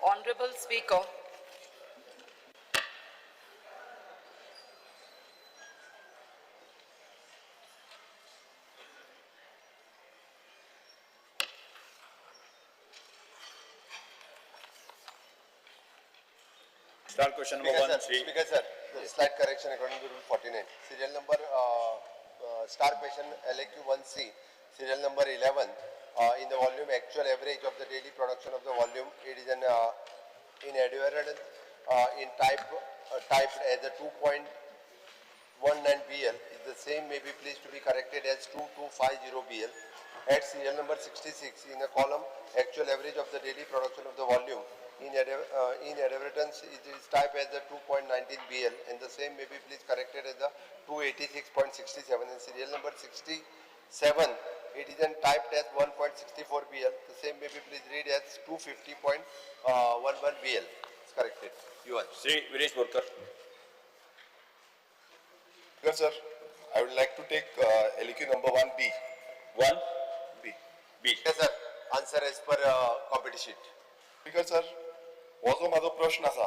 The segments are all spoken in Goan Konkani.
Honorable Speaker, Star question number Speaker 1, sir, Shri Speaker sir, slight correction according to Rule 49. Serial number, star question LAQ 1C, serial number 11, in the volume actual average of the daily production of the volume, it is an inadvertent in type typed as a 2.19 BL. Is the same may be pleased to be corrected as 2250 BL. At serial number 66 in the column actual average of the daily production of the volume in inadvertence it is typed as the 2.19 BL and the same may be please corrected as the 286.67. And serial number 67 it is then typed as 1.64 BL. The same may be please read as 250.11 BL. It's corrected. You are. Shri Viresh Borkar. Speaker sir, I would like to take LQ number 1B. 1 B. B. Yes sir. Answer as per committee sheet. Speaker sir, हो जो म्हाजो प्रश्न आसा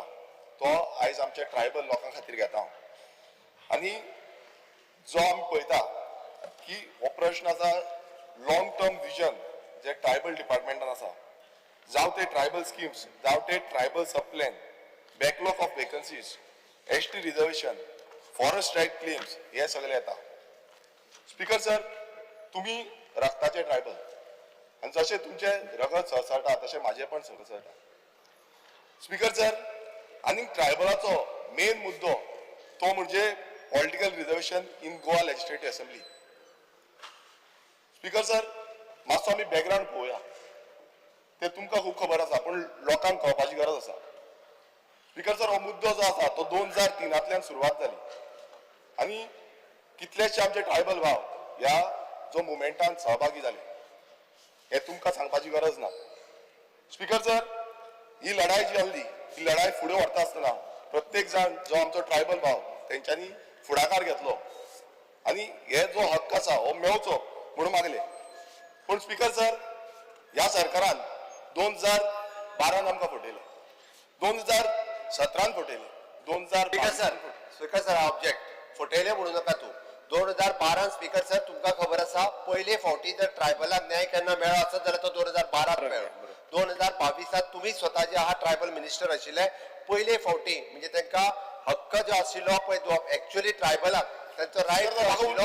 तो आयज आमच्या ट्रायबल लोकां खातीर घेता हांव. आनी जो आमी पळयता की हो प्रश्न आसा लॉंग टर्म विजन जे ट्रायबल डिपार्टमेंटान आसा, जावं ते ट्रायबल स्किम्स, जावं ते tribal sub plan, backlog of vacancies, ST reservation, forest right claims हे सगळे येता. स्पीकर सर, तुमी रक्ताचे ट्रायबल आनी जशें तुमचें रगत सळसळटा तशें म्हाजें पण सळसळटा. स्पीकर सर, आनी ट्रायबलाचो मेन मुद्दो तो म्हणजे political reservation in Goa legislative assembly. Speaker sir, मातसो आमी बॅकग्रावंड पळोवया, ते तुमकां खूब खबर आसा पूण लोकांक कळपाची गरज आसा. स्पीकर सर, हो मुद्दो जो आसा तो 2003 सुरवात जाली आनी कितलेशे आमचे ट्रायबल भाव ह्या जो मुवमेंटान सहभागी जाले हे तुमकां सांगपाची गरज ना. स्पीकर सर, ही लढाय जी आसली ही लढाय फुडें व्हरता आसतना प्रत्येक जाण जो आमचो ट्रायबल भाव तेंच्यांनी फुडाकार घेतलो आनी हे जो हक्क आसा हो मेळचो म्हणून मागले. पूण स्पीकर सर, ह्या सरकारान 2012 आमकां फटयले, 2017 फटयले, 2000 speaker sir, speaker sir, object. फटयले म्हणू नाका तूं. 2012 स्पीकर सर तुमकां खबर आसा पयले फावटी जर ट्रायबलाक न्याय केन्ना मेळ्ळो आसत जाल्यार तो 2012 मेळ्ळो. 2022 तुमी स्वता जे आहा ट्रायबल मिनिस्टर आशिल्ले पयले फावटी म्हणजे तांकां हक्क जो आशिल्लो पळय एक्च्युअली ट्रायबलाक तांचो रायट जो आशिल्लो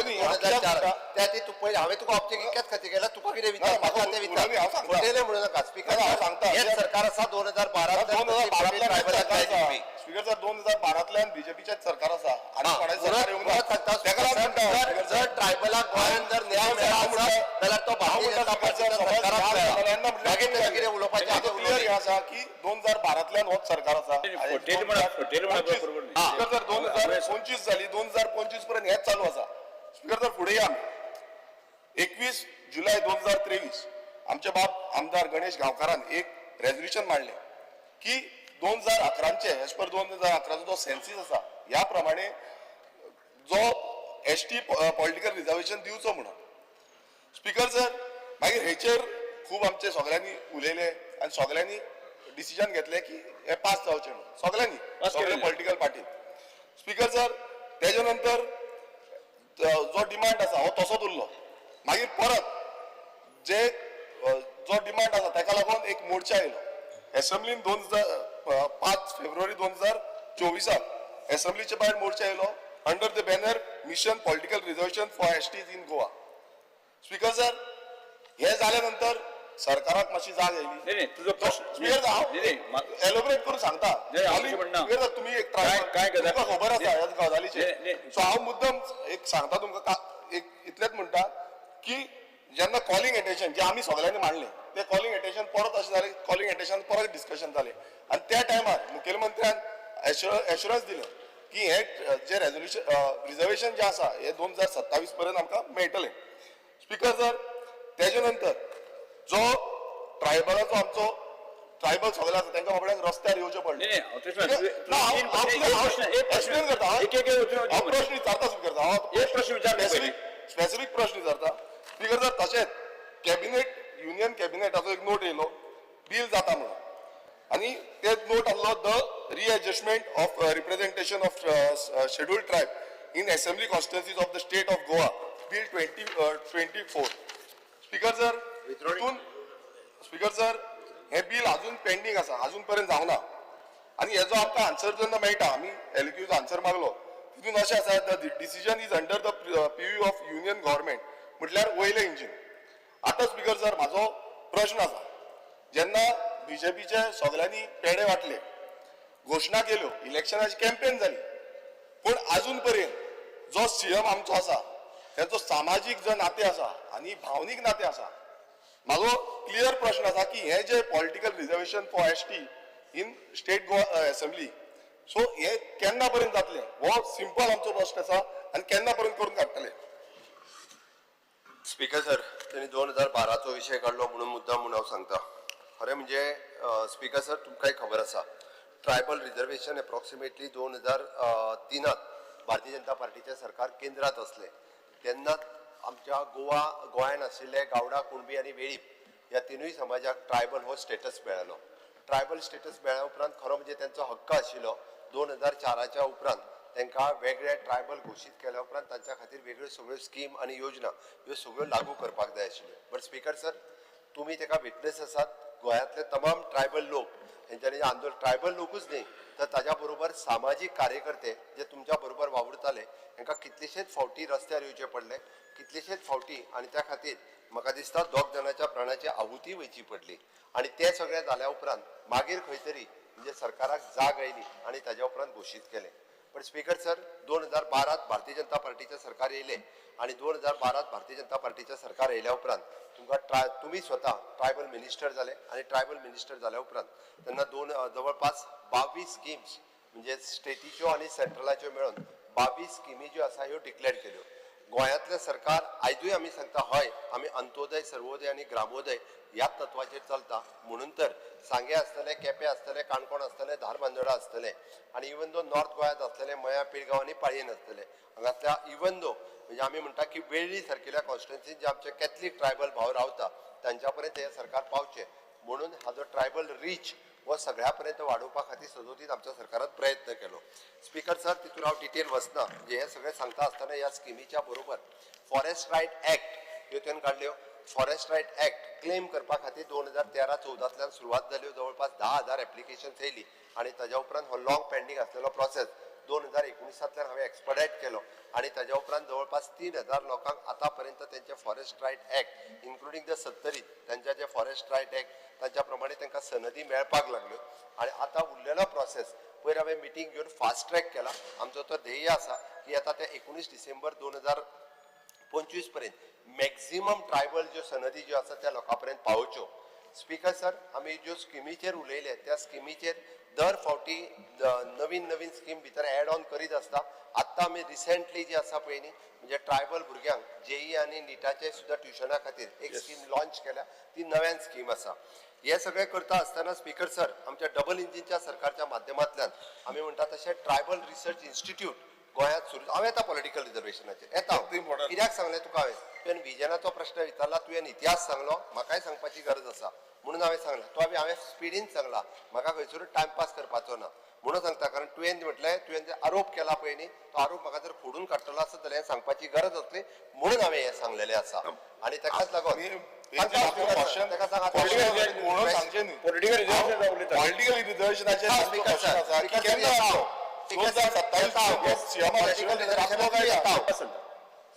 2004 त्या खातीर तूं पयले हांवें तुका ऑब्जेक्ट इतक्याच खातीर केला, तुका कितें विचारपाचें तें विचार, फटयले म्हणू नाका. स्पीकर सर, हेच सरकार आसा 2012 ट्रायबलाक न्याय दिवपी. स्पीकर सर, 2012 बीजेपीचेच सरकार आसा आनी कोणाचें सरकार येवंक ना. सांगता, जर ट्रायबलाक गोंयांत जर न्याय मेळ्ळा आसत जाल्यार तो भारतीय जनता पार्टीच्या सरकाराक मेळ्ळा. मागीर ताका कितें उलोवपाचें आसा तें क्लियर उलोवया. हें आसा की 2012 होच सरकार आसा. फटेल म्हणा, फटेल म्हणा बरोबर न्ही. स्पीकर सर, 2025 जाली, 2025 पर्यंत हेच चालू आसा. स्पीकर सर, फुडें या आमी. 21 जुलय 2023 आमचे बाब आमदार गणेश गांवकारान एक रेजोल्युशन मांडलें की 2011 एज पर 2011 जो सेन्सीस आसा ह्या प्रमाणे जो एसटी पॉलिटिकल रिजर्वेशन दिवचो म्हणून. स्पीकर सर, मागीर हेचेर खूब आमचे सगळ्यांनी उलयले आनी सगळ्यांनी डिसिजन घेतलें की हे पास जावचें म्हणून, सगळ्यांनी, पास सगळे केलें. Political party. स्पीकर सर, तेजे नंतर जो डिमांड आसा हो तसोच उरलो. मागीर परत जे जो डिमांड आसा ताका लागून एक मोर्चा येयलो एसेंब्लीन 2005 फेब्रुवारी 2024 एसेंब्लीच्या भायर मोर्चा येयलो under the banner mission political reservation for STs in Goa. Speaker sir, हे जाल्या नंतर सरकाराक मातशी जाग येयली. नाही नाही, तुझो प्रश्न स्पीकर सर, नाही, नाही, हांव एलोबरेट करून सांगता. नाही, हांव तशें म्हणना. स्पीकर सर, तुमी एक काय- काय गजाल- तुमकां खबर आसा नाही, ह्या गजालीचेर. नाही, नाही. सो हांव मुद्दम एक सांगता तुमकां, एक इतलेंच म्हणटा की जेन्ना कॉलिंग एटेन्शन जे आमी सगळ्यांनी मांडलें ते कॉलिंग एटेन्शन परत अशें जालें, कॉलिंग एटेन्शन परत डिस्कशन जालें आनी त्या टायमार मुखेलमंत्र्यान एश्युरन्स दिलें की हे जे रेजोल्युशन रिजर्वेशन जे आसा हे 2027 पर्यंत आमकां मेळटलें. स्पीकर सर, तेजे नंतर जो ट्रायबलाचो आमचो ट्रायबल सगळे आसा तांकां बाबड्यांक रस्त्यार येवचें पडलें. नाही, नाही, हांव तशें म्हणना. ना, हांव- तीन प्रश्न, हांव- एक प्रश्न, एक प्रश्न. एक्सप्लेन करता हांव. एक एक एक उतरून हांव प्रश्न विचारता स्पीकर साहेब. हांव एक प्रश्न विचार पयलीं. स्पेसिफीक प्रश्न विचारता स्पीकर सर. तशेंच कॅबिनेट, युनियन कॅबिनेटाचो एक नोट येयलो बील जाता म्हणून. आनी ते नोट आसलो the readjustment of representation of scheduled tribe in assembly constituencies of the state of Goa bill 2024. Speaker sir, हितून स्पीकर सर, हें बील अजून पेंडींग आसा, अजून पर्यंत जावना. आनी हेजो आमकां आन्सर जेन्ना मेळटा, आमी एलक्यूचो आन्सर मागलो, तितून अशें आसा, the decision is under the purview of union government, म्हटल्यार वयलें इंजीन. आतां स्पीकर सर, म्हाजो प्रश्न आसा, जेन्ना बीजेपीचे सगल्यांनी पेडे वांटले, घोशणा केल्यो, इलेक्शनाची कॅम्पेन जाली, पूण अजून पर्यंत जो सीएम आमचो आसा तेचो सामाजीक जो नातें आसा आनी भावनीक नातें आसा, म्हाजो क्लियर प्रश्न आसा की हे जे political reservation for ST in state Goa assembly, so हे केन्ना पर्यंत जातले, हो सिंपल आमचो प्रश्न आसा आनी केन्ना पर्यंत करून काडटले? स्पीकर सर, त्यांनी 2012चो विशय काडलो म्हणून मुद्दाम म्हणून हांव सांगता. खरें म्हणजे स्पीकर सर, तुमकांय खबर आसा, tribal reservation approximately 2003त Bharatiya Janata पार्टीचें सरकार केंद्रात आसलें तेन्ना आमच्या गोंयान आशिल्ले गावडा, कुणबी आनी वेळीप ह्या तिनूय समाजाक ट्रायबल हो स्टेटस मेळ्ळो. ट्रायबल स्टेटस मेळ्ळ्या उपरांत खरो म्हणजे तेंचो हक्क आशिल्लो. 2004च्या उपरांत तांकां वेगळे ट्रायबल घोशीत केल्या उपरांत तांच्या खातीर वेगळ्यो सगळ्यो स्कीम आनी योजना ह्यो सगळ्यो लागू करपाक जाय आशिल्ल्यो. बट स्पीकर सर, तुमी ताका विटनेस आसात. गोंयांतले तमाम ट्रायबल लोक हेंच्यांनी आंदोलन, ट्रायबल लोकूच न्ही तर ताज्या बरोबर सामाजीक कार्यकर्ते जे तुमच्या बरोबर वावुरताले, तांकां कितलेशेच फावटी रस्त्यार येवचे पडले, कितलेशेच फावटी. आनी त्या खातीर म्हाका दिसता दोग जाणांच्या प्राणाची आहुती वयची पडली. आनी तें सगळें जाल्या उपरांत मागीर खंय तरी म्हणजे सरकाराक जाग आयली आनी ताज्या उपरांत घोशीत केलें. पण स्पीकर सर, 2012त भारतीय जनता पार्टीचें सरकार येयलें आनी 2012त भारतीय जनता पार्टीचें सरकार येयल्या उपरांत तुमकां तुमी स्वता ट्रायबल मिनिस्टर जाले. आनी ट्रायबल मिनिस्टर जाल्या उपरांत तेन्ना दोन जवळपास 22 स्किम्स, म्हणजे स्टेटीच्यो आनी सेंट्रलाच्यो मेळून 22 स्किमी ज्यो आसा ह्यो डिक्लेअर केल्यो. गोंयांतलें सरकार आयजूय आमी सांगता, हय, आमी अंत्योदय, सर्वोदय आनी ग्रामोदय ह्या तत्वाचेर चलता. म्हणून तर सांगे आसतले, केपें आसतले, काणकोण आसतले, धारबांदोडा आसतले आनी इवन दो नॉर्थ गोंयांत आसतले, मयां, पिळगांव आनी पाळयेन आसतले, हांगासल्या इवन दो म्हणजे आमी म्हणटा की वेळ्ळी सारकिल्या कॉन्स्टिट्युन्सीन जे आमचे कॅथलीक ट्रायबल भाव रावता तांच्या पर्यंत हें सरकार पावचें म्हणून हाजो ट्रायबल रीच हो सगळ्या पर्यंत वाडोवपा खातीर सदोदीत आमच्या सरकारान प्रयत्न केलो. स्पीकर सर, तितून हांव डिटेल वचना. म्हणजे हें सगळें सांगता आसतना ह्या स्किमीच्या बरोबर फॉरेस्ट रायट एक्ट ह्यो तेणें काडल्यो. फॉरेस्ट रायट एक्ट क्लेम करपा खातीर 2013-14तल्यान सुरवात जाल्यो. जवळपास 10,000 एप्लिकेशन्स येयली आनी ताज्या उपरांत हो लॉंग पेंडींग आसलेलो प्रोसेस 2019तल्यान हांवें एक्सपडायट केलो आनी ताज्या उपरांत जवळपास 3000 लोकांक आतां पर्यंत तेंचे forest right act, including the Sattari, तेंच्या जे फॉरेस्ट रायट एक्ट तांच्या प्रमाणे तांकां सनदी मेळपाक लागल्यो. आनी आतां उरलेलो प्रोसेस पयर हांवें मिटींग घेवन फास्ट ट्रॅक केला. आमचो तो ध्येय आसा की आतां ते 19 डिसेंबर 2025 पर्यंत मॅक्झिमम ट्रायबल ज्यो सनदी ज्यो आसा त्या लोकां पर्यंत पावोवच्यो. स्पीकर सर, आमी ज्यो स्किमीचेर उलयले त्या स्किमीचेर दर फावटी नवीन नवीन स्कीम भितर एड ऑन करीत आसता. आत्तां आमी रिसेंटली जी आसा पळय न्ही, म्हणजे ट्रायबल भुरग्यांक जेई आनी निटाचे सुद्दां ट्युशना खातीर एक स्कीम लॉन्च केल्या, ती नव्यान स्कीम आसा. हे सगळें करता आसतना स्पीकर सर, आमच्या डबल इंजिनच्या सरकारच्या माध्यमांतल्यान आमी म्हणटा तशें ट्रायबल रिसर्च इन्स्टिट्यूट गोंयांत सुरू. हांव येता पॉलिटिकल रिजर्वेशनाचेर येता. Important. कित्याक सांगलें तुका हांवें, तुवें विजनाचो प्रश्न विचारला, तुवें इतिहास सांगलो, म्हाकाय सांगपाची गरज आसा म्हणून हांवें सांगलें. तो हांवें स्पिडीन सांगला, म्हाका खंयसरूय टायमपास करपाचो ना म्हणून सांगता. कारण तुवें म्हटलें, तुवें जे आरोप केला पळय न्ही, तो आरोप म्हाका जर फोडून काडटलो आसत जाल्यार हें सांगपाची गरज आसली म्हणून हांवें हें सांगलेलें आसा. आनी ताकाच लागून पॉलिटिकल ताका सांग आतां. म्हणून सांगचें न्ही. पॉलिटिकल रिजर्वेशन उलयता. पॉलिटिकल रिजर्वेशनाचेर हा, स्पीकर सर, आसा की स्पीकर सर, केन्ना येता हांव. जातलो? 2027 सीएम Political reservation येता हांव.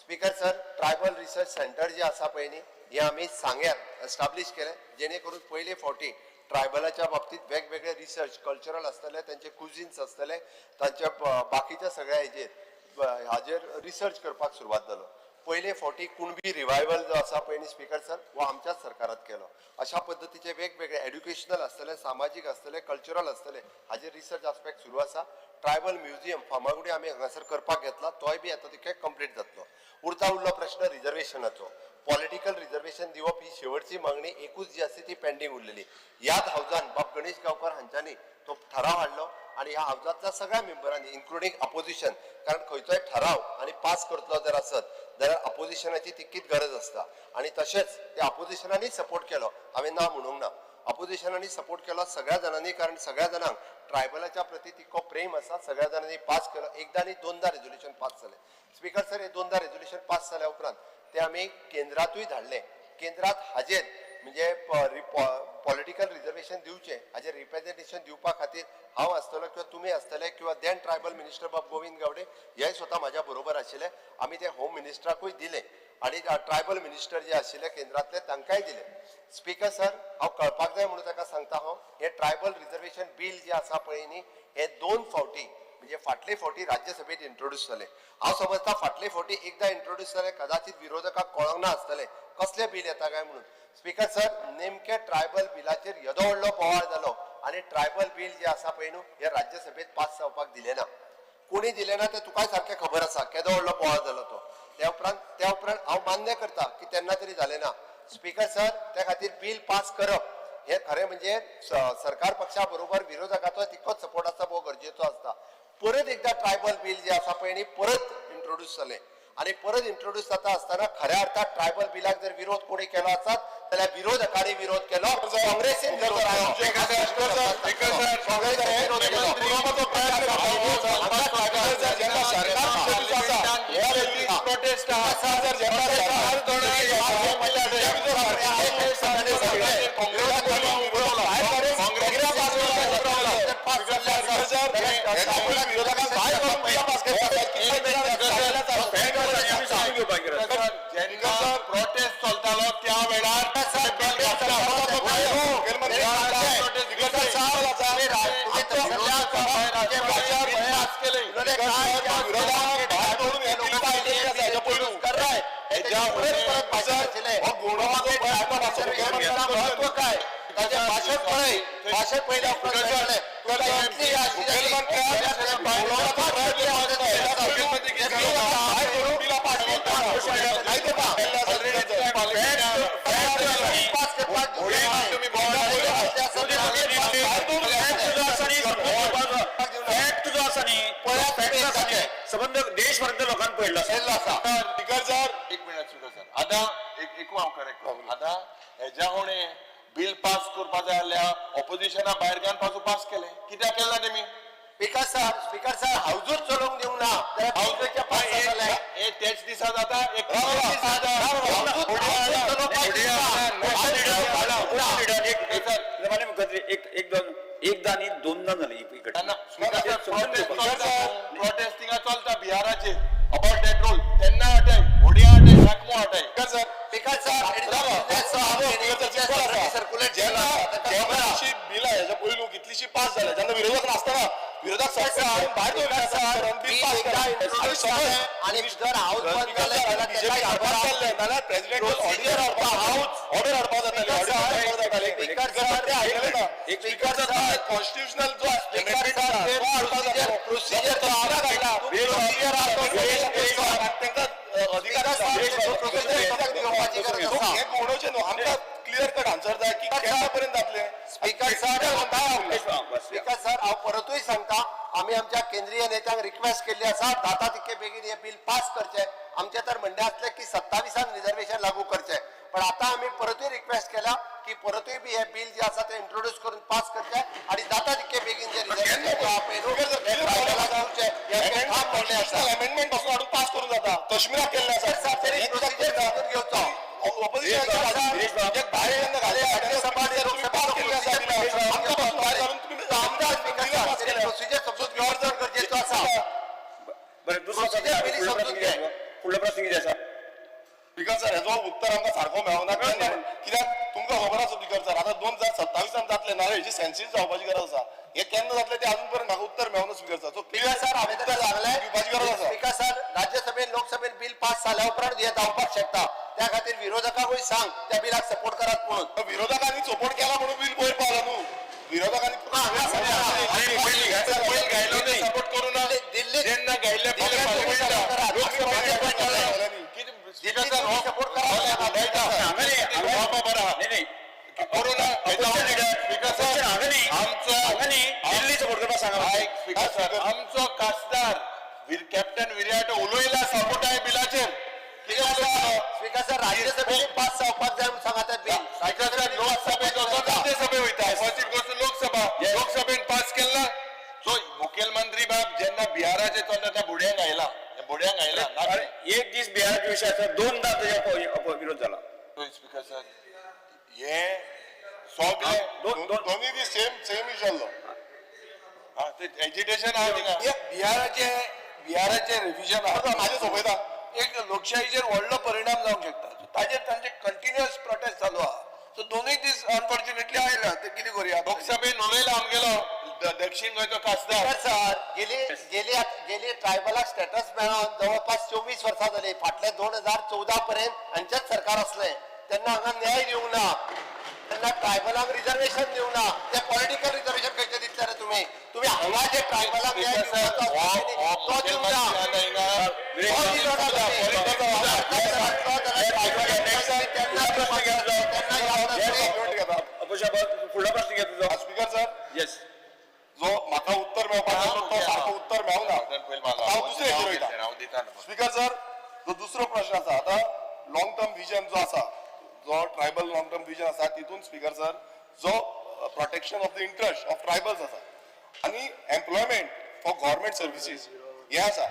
Speaker sir, tribal research centre जे आसा पळय न्ही, हे आमी सांग्यार एस्टाब्लीश केलें, जेणे करून पयले फावटी ट्रायबलाच्या बाबतीत वेगवेगळे रिसर्च, कल्चरल आसतले, तेंचे कुजीन्स आसतले, तांच्या बाकीच्या सगळ्या हेजेर हाजेर रिसर्च करपाक सुरवात जालो. पयले फावटी कुणबी रिवायवल जो आसा पळय न्ही स्पीकर सर, हो आमच्याच सरकारात केलो. अशा पद्दतीचे वेगवेगळे एड्युकेशनल आसतले, सामाजीक आसतले, कल्चरल आसतले, हाजेर रिसर्च आस्पेक्ट सुरू आसा. ट्रायबल म्युझियम फामागुडी आमी हांगासर करपाक घेतला, तोय बी आतां तितके कंप्लीट जातलो. उरता उरलो प्रश्न रिजर्वेशनाचो. पॉलिटिकल रिजर्वेशन दिवप ही शेवटची मागणी एकूच जी आसा ती पेंडींग उरलेली. ह्याच हावजान बाब गणेश गांवकर हांच्यांनी तो ठराव हाडलो आनी ह्या हावजांतल्या सगळ्या मेंबरांनी, इन्क्लुडींग अपोजिशन, कारण खंयचोय ठराव आनी पास करतलो जर आसत जाल्यार अपोजिशनाची तितकीच गरज आसता आनी तशेंच त्या अपोजिशनांनी सपोर्ट केलो. हांवें ना म्हणूंक ना. अपोजिशनांनी सपोर्ट केलो सगळ्या जाणांनी, कारण सगळ्या जाणांक ट्रायबलाच्या प्रती तितको प्रेम आसा. सगळ्या जाणांनी पास केलो. एकदां न्ही, दोनदा रेजोल्युशन पास जालें. स्पीकर सर, हे दोनदा रेजोल्युशन पास जाल्या उपरांत ते आमी केंद्रातूय धाडले. केंद्रात हाजेर म्हणजे पॉलिटिकल रिजर्वेशन दिवचें, हाजेर रिप्रेझेंटेशन दिवपा खातीर हांव आसतलो किंवा तुमी आसतले किंवा then tribal minister बाब गोविंद गावडे हे स्वता म्हाज्या बरोबर आशिल्ले. आमी ते होम मिनिस्टराकूय दिले आनी ट्रायबल मिनिस्टर जे आशिल्ले केंद्रांतले तांकांय दिले. स्पीकर सर, हांव कळपाक जाय म्हणून ताका सांगता हांव, हे ट्रायबल रिजर्वेशन बील जे आसा पळय न्ही, हे दोन फावटी म्हणजे फाटले फावटी राज्यसभेत इंट्रोड्यूस जाले. हांव समजता फाटले फावटी एकदां इंट्रोड्यूस जाले, कदाचित विरोधकाक कळोंक ना आसतलें कसलें बील येता काय म्हणून. स्पीकर सर, नेमके ट्रायबल बिलाचेर येदो व्हडलो बोवाळ जालो आनी ट्रायबल बील जे आसा पळय न्हू, हे राज्यसभेत पास जावपाक दिलें ना. कोणी दिलें ना तें तुकाय सारकें खबर आसा, केदो व्हडलो बोवाळ जालो तो. त्या उपरांत हांव मान्य करता की तेन्ना तरी जालें ना. स्पीकर सर, त्या खातीर बील पास करप हे खरें म्हणजे सरकार पक्षा बरोबर विरोधकाचो तितकोच सपोर्ट आसता, भोव गरजेचो आसता. परत एकदां ट्रायबल बील जे आसा पळय न्ही, परत इंट्रोड्यूस जालें आनी परत इंट्रोड्यूस जाता आसतना खऱ्या अर्थात ट्रायबल बिलाक जर विरोध कोणी केलो आसत जाल्यार विरोधकांनी विरोध केलो, काँग्रेसीन विरोध केलो. काँग्रेसीन विरोध केलो. जेन्ना सरकार आसा, प्रोटेस्ट. जेन्ना प्रोटेस्ट चलतालो त्या वेळार. महत्व काय ताचें भाशण पळय. भाशण पळयल्या उपरांत कळटलें तुका इतली आशी जाली. पास करपाक. फॅक्ट जो आसा न्ही, फॅक्ट आसा न्ही, संबंद देशभरांतल्या लोकांनी पळयल्लो आसा. स्पीकर सर, एक मिनिट स्पीकर सर, आतां एक एकू हांव करेक्ट करता. आतां हेज्या उणें बिल पास करपा जाय जाल्यार ऑपोजिशना भायर घेवन पासून पास केलें, कित्याक केलें ना तेमी? स्पीकर सर, स्पीकर सर, हाऊजूच चलोवंक दिवंक ना जाल्यार हाऊजचे पास जातलें. हे तेच दिसा जाता एक. एक एक दोन एकदा न्ही, दोनदा जाली ही घटना. प्रोटेस्ट थिंगा चलता बिहाराचेर अबाउट that role, तेन्ना हाडटाय, होडया हाडटाय, राखमो हाडटाय. Speaker sir, speaker sir, circulate. जेन्ना जेन्ना अशी बिलां हेच्या पयलू कितलीशी पास जाल्या, जेन्ना विरोधक नासतना विरोधक सरकार भायर दवरिल्लें आसा, बिल पास केलें. आनी समज आणि जर हाऊस बंद जालें जाल्यार बीजेपी ताका हाडपाक जाल्लें नाल्यार प्रेसिडेंट ऑर्डर हाडपाक, ऑर्डर हाडपाक जाताले, ऑर्डर हाडपाक जाताले. स्पीकर सर, ते आयकलें ना. एक स्पीकर सर, कॉन्स्टिट्युशनल जो स्पीकर amendment आसा, सर, तो हाडपाक जातालो. प्रोसिजर तो घातला. प्रोसिजर आसा तो. तांकां अधिकार स्पीकर आसा. सर, प्रोसिजर कित्याक दिवपाची गरज आसा? हे कोणोचे न्हू, आमकां क्लियर कट आन्सर जाय की केन्ना पर्यंत जातलें. स्पीकर सर, बस. स्पीकर सर, हांव परतूय सांगता, आमी आमच्या केंद्रीय नेत्यांक रिक्वेस्ट केल्ली आसा, जाता तितके बेगीन हे बिल पास करचें. आमचें तर म्हणणें आसलें की 27 रिजर्वेशन लागू करचें, पण आतां आमी परतूय रिक्वेस्ट केल्या की परतूय बी हें बिल जें आसा तें इंट्रोड्यूस करून पास करचें आनी जाता तितके बेगीन जें रिजर्वेशन आहा पळय न्हू, हें ट्रायबलाक दिवचें, हें ठाम म्हणणें आसा. अमेंडमेंट पासून हाडून पास करून जाता, काश्मीराक केल्लें आसा. सर, तरी प्रोसिजर समजून घेवचो. ऑपोजिशन भायर जेन्ना घातला, तेन्ना तुम्ही पास केल्लें आसा बिलां. आमकां पासून भायर घालून तुम्ही आमदार स्पीकर बिलां पास सर, केल्या. प्रोसिजर समजून घेवप चड गरजेचो आसा. बरें, दुसरो Procedure पयलीं फुडलो प्रश्न समजून कितें आसा? फुडलो प्रश्न कितें आसा? स्पीकर सर, हेजो उत्तर आमकां सारको मेळना. केन्ना? कित्याक तुमकां खबर आसा स्पीकर सर, आतां 2027 जातलें नाल्यार हेजी सेन्सीस जावपाची गरज आसा. हे केन्ना जातलें तें अजून पर्यंत म्हाका उत्तर मेळना speaker sir. So speaker sir, हांवें ताका सांगलें, दिवपाची गरज आसा. स्पीकर सर, राज्यसभेन लोकसभेन बिल पास जाल्या उपरांत हें जावपाक शकता. त्या खातीर विरोधकांकूय सांग त्या बिलाक सपोर्ट करात म्हणून. विरोधकांनी सपोर्ट केला म्हणून बिल वयर पावला न्हू. विरोधकांनी हांगा बैल गायलो नाही. सपोर्ट करू ना. दिल्लीत जेन्ना गायले दिल्लीत तुम्ही support करात. स्पीकर सर, हो सपोर्ट करात. हांगा न्ही, हांगा बरं आहा. न्ही न्ही करू ना. स्पीकर सर, हांगा न्ही, आमचो हांगा न्ही, दिल्ली सपोर्ट करपाक सांगा. ऐक स्पीकर सर, आमचो खासदार कॅप्टन विर्याटो उलयला सपोर्ट आहे बिलाचेर. कितें उलयता? स्पीकर सर, राज्यसभेन पास जावपाक जाय म्हणून सांगा तें बिल. स्पीकर सर, लोकसभेत वचोन राज्यसभेत. एक दीस बिहाराचे विशय आसा, दोनदा तेज्या विरोध जाला. स्पीकर सर, हे सगळे दोन दोन दोन्ही दीस सेम सेम इशू जाल्लो. हा, ते एजिटेशन आहा थिंगा. बिहाराचे बिहाराचे रिव्हिजन आहा. म्हाजे सोंपयता. एक लोकशाहीचेर व्हडलो परिणाम जावंक शकता. So ताजेर तांचे कंटिन्युअस प्रोटेस्ट चालू आहा. सो दोनूय दीस अनफॉर्च्युनेटली आयला, ते कितें करुया? लोकसभेन उलयला आमगेलो दक्षिण गोंयचो खासदार. सर, गेली गेली गेली ट्रायबलाक स्टेटस मेळोन जवळपास 24 वर्सां जाली. फाटले 2014 पर्यंत हांचेच सरकार असलें, तेन्ना हांगा न्याय दिवंक ना, तेन्ना ट्रायबलांक रिजर्वेशन दिवंक ना. ते पॉलिटिकल रिजर्वेशन खंयचे दितले रे तुमी? तुमी हांगा जे ट्रायबलांक न्याय स्पीकर सर, दिवपाचो हो आसता हो तो दिवंक ना. मुखेलमंत्री आहा हिंगा. तो दिलो ना तुमी. तेन्ना याद आसली. अपोशा, फुडलो प्रश्न घे तुजो. स्पीकर सर, येस. जो म्हाका उत्तर मेळपाक जाय तो सारको उत्तर मेळना. हांव दुसरे हेचेर वयता. हांव दिता ना. स्पीकर सर, जो दुसरो प्रश्न आसा, आतां लॉंग टर्म विजन जो आसा, जो ट्रायबल लॉंग टर्म विजन आसा, तितून स्पीकर सर जो protection of the interest of tribals आसा आनी एम्प्लॉयमेंट फॉर गव्हर्मेंट सर्विसीस हें आसा.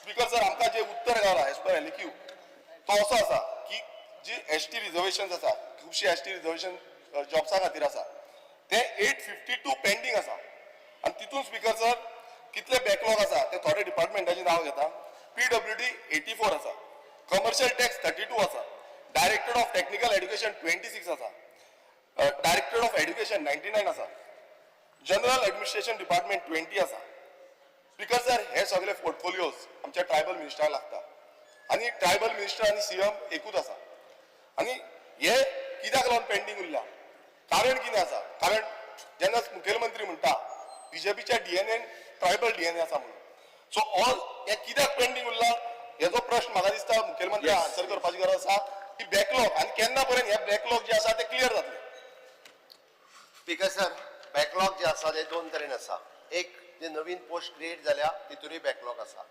स्पीकर सर, आमकां जें उत्तर गावला एज पर एलक्यू तो असो आसा की जी एस टी रिजर्वेशन आसा, खुबशी एस टी रिजर्वेशन जॉब्सा खातीर आसा, ते 852 पेंडींग आसा. आनी तितून स्पीकर सर कितले बॅकलॉग आसा ते थोडे डिपार्टमेंटाचें नांव घेता. पीडब्ल्यूडी 84 आसा, कमर्शियल टॅक्स 32 आसा, डायरेक्टर ऑफ टेक्निकल एड्युकेशन 26 आसा, डायरेक्टर ऑफ एड्युकेशन 99 आसा, जनरल एडमिनिस्ट्रेशन डिपार्टमेंट 20 आसा. स्पीकर सर, हे सगळे पोर्टफोलियोज आमच्या ट्रायबल मिनिस्टराक लागता आनी ट्रायबल मिनिस्टर आनी सीएम एकूच आसा. आनी हे कित्याक लागून पेंडींग उरल्या, कारण कितें आसा? कारण जेन्ना मुखेलमंत्री म्हणटा बीजेपीच्या डीएनएन ट्रायबल डीएनए आसा म्हणून, सो ऑल हे कित्याक पेंडींग उरला हेजो प्रश्न म्हाका दिसता मुखेलमंत्री आन्सर करपाची गरज आसा की बॅकलॉग आनी केन्ना पर्यंत हे बॅकलॉग जे आसा ते क्लियर जातले. स्पीकर सर, बॅकलॉग जे आसा ते दोन तरेन आसा. एक, जे नवीन पोस्ट क्रिएट जाल्या तितूनय बॅकलॉग आसा.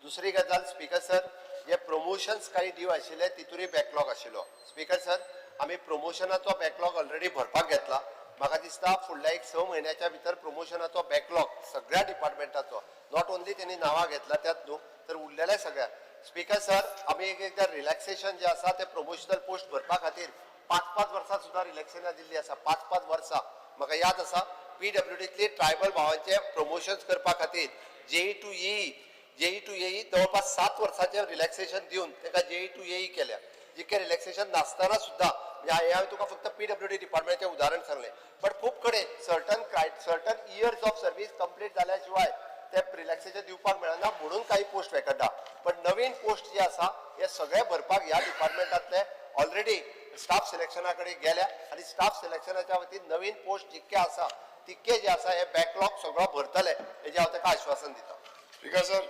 दुसरी गजाल स्पीकर सर, जे प्रमोशन्स काही ड्यू आशिल्ले तितूनय बॅकलॉग आशिल्लो. स्पीकर सर, आमी प्रमोशनाचो बॅकलॉग ऑलरेडी भरपाक घेतला. म्हाका दिसता फुडल्या एक 6 म्हयन्याच्या भितर प्रमोशनाचो बॅकलॉग सगळ्या डिपार्टमेंटाचो, not only तेणी नांवां घेतला त्यात न्हू, तर उरलेल्या सगळ्या. स्पीकर सर, आमी एक एकदां रिलॅक्सेशन जे आसा ते प्रमोशनल पोस्ट भरपा खातीर 5-5 वर्सां सुद्दां रिलॅक्सेशनां दिल्ली आसा. 5-5 वर्सां म्हाका याद आसा, पीडब्ल्यूडींतली ट्रायबल भावांचे प्रमोशन्स करपा खातीर जेई टू एई, जेई टू एई जवळपास 7 वर्साचें रिलॅक्सेशन दिवन ताका जेई टू एई केल्या. जितकें रिलॅक्सेशन नासतना सुद्दां, म्हणजे हे हांवें तुका फक्त पीडब्ल्यूडी डिपार्टमेंटाचें उदाहरण सांगलें, बट खूब कडेन certain years of service complete जाल्या शिवाय ते रिलॅक्सेशन दिवपाक मेळना म्हणून काही पोस्ट वेकंट आहा. पण नवीन पोस्ट जे आसा हे सगळे भरपाक ह्या डिपार्टमेंटांतले ऑलरेडी स्टाफ सिलेक्शना कडेन गेल्या आनी स्टाफ सिलेक्शनाच्या वतीन नवीन पोस्ट जितके आसा तितके जे आसा हे बॅकलॉग सगळो भरतले हेजें हांव ताका आश्वासन दिता. स्पीकर सर,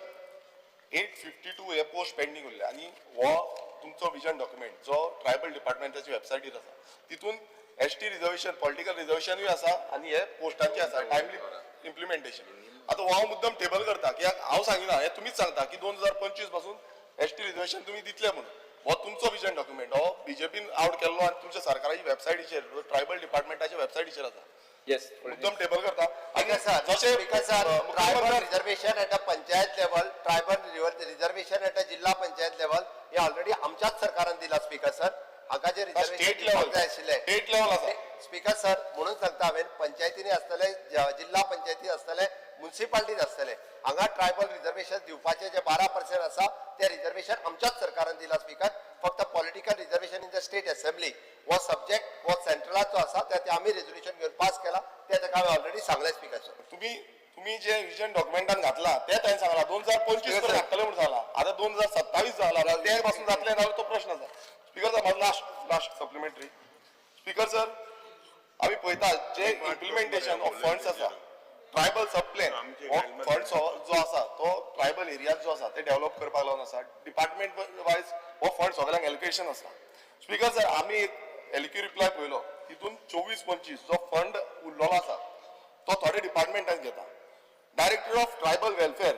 852 हे पोस्ट पेंडींग उरले आनी हो तुमचो विजन डॉक्युमेंट जो ट्रायबल डिपार्टमेंटाची वेबसायटीर आसा तितून एस टी रिजर्वेशन, पॉलिटिकल रिजर्वेशनूय आसा आनी हे पोस्टांचे आसा टायमली इम्प्लिमेंटेशन. आतां हो हांव मुद्दम टेबल करता कित्याक हांव सांगिना, हें तुमीच सांगता की 2025 पासून एस टी रिजर्वेशन तुमी दितले म्हणून. हो तुमचो विजन डॉक्युमेंट हो बीजेपीन आवट केल्लो आनी तुमच्या सरकाराची वेबसायटीचेर, ट्रायबल डिपार्टमेंटाच्या वेबसायटीचेर आसा. येस. मुद्दम टेबल करता आनी स्पीकर सर, जशें speaker sir, tribal मुख्यमंत्री reservation at a panchayat level, tribal reservation at a जिल्हा पंचायत लेवल हे ऑलरेडी आमच्याच सरकारान दिला. स्पीकर सर, हांगा जे रिजर्वेशन स्टेट दिवपाक लेवल जाय आशिल्लें स्टेट लेवल आसा. स्पीकर सर, म्हणून सांगता हांवें, पंचायतींनी आसतले, जिल्हा पंचायती आसतले, मुन्सिपालिटीत आसतले, हांगा ट्रायबल रिजर्वेशन दिवपाचे जे 12% आसा ते रिजर्वेशन आमच्याच सरकारान दिला. स्पीकर, फक्त political reservation in the state assembly हो सब्जेक्ट हो सेंट्रलाचो आसा, ते आमी रेजोल्युशन घेवन पास केला, ते ताका हांवें ऑलरेडी सांगलें स्पीकर सर. तुम्ही तुम्ही जे विजन डॉक्युमेंटान घातला ते ताणें सांगला 2025 पर्यंत घातले म्हणून सांगला, आता 2027 जाला, ते पासून जातले जाल्यार तो प्रश्न आसा. स्पीकर सर, म्हाजो last last supplementary. Speaker sir, आमी पळयता जे इम्प्लिमेंटेशन ऑफ फंड्स आसा, ट्रायबल सब प्लॅन हो फंड्स जो आसा तो ट्रायबल एरियाज जो आसा ते डेव्हलप करपाक लागून आसा. डिपार्टमेंट वायज हो फंड सगळ्यांक एलोकेशन आसा. स्पीकर सर, आमी एक एलक्यू रिप्लाय पळयलो, तितून 24-25 जो फंड उरलेलो आसा तो थोडे डिपार्टमेंटान घेता. Director of tribal welfare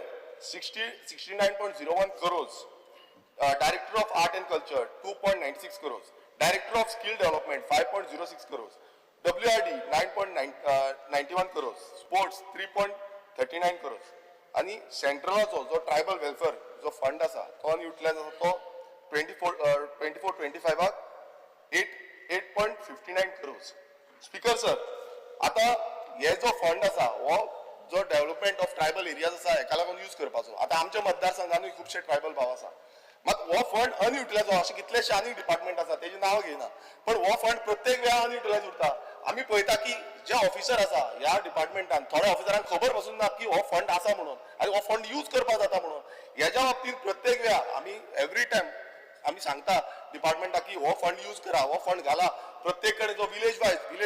69.01 crores, director of art and culture 2.96 crores, director of skill development 5.06 crores, WRD 9.91 crores, sports 3.39 crores. आनी सेंट्रलाचो जो ट्रायबल वेलफेअर जो फंड आसा तो अनयुटिलायज आसा तो 24 25 eight 8.59 crores. Speaker sir, आता हे जो फंड आसा हो जो डेव्हलपमेंट ऑफ ट्रायबल एरियाज आसा हेका लागून यूज करपाचो. आतां आमच्या मतदारसंघानूय खुबशे ट्रायबल भाव आसा, मात हो फंड अनयुटिलायज, अशे कितलेशे आनी डिपार्टमेंट आसा तेजें नांव घेयना, पण हो फंड प्रत्येक वेळा अनयुटिलायज उरता. आमी पळयता की जे ऑफिसर आसा ह्या डिपार्टमेंटान, थोड्या ऑफिसरांक खबर पसून ना की हो फंड आसा म्हणून आनी हो फंड यूज करपाक जाता म्हणून. हेज्या बाबतींत प्रत्येक वेळा आमी एवरी टायम आमी सांगता डिपार्टमेंटाक की हो फंड यूज करा, हो फंड घाला. प्रत्येक कडेन जो विलेज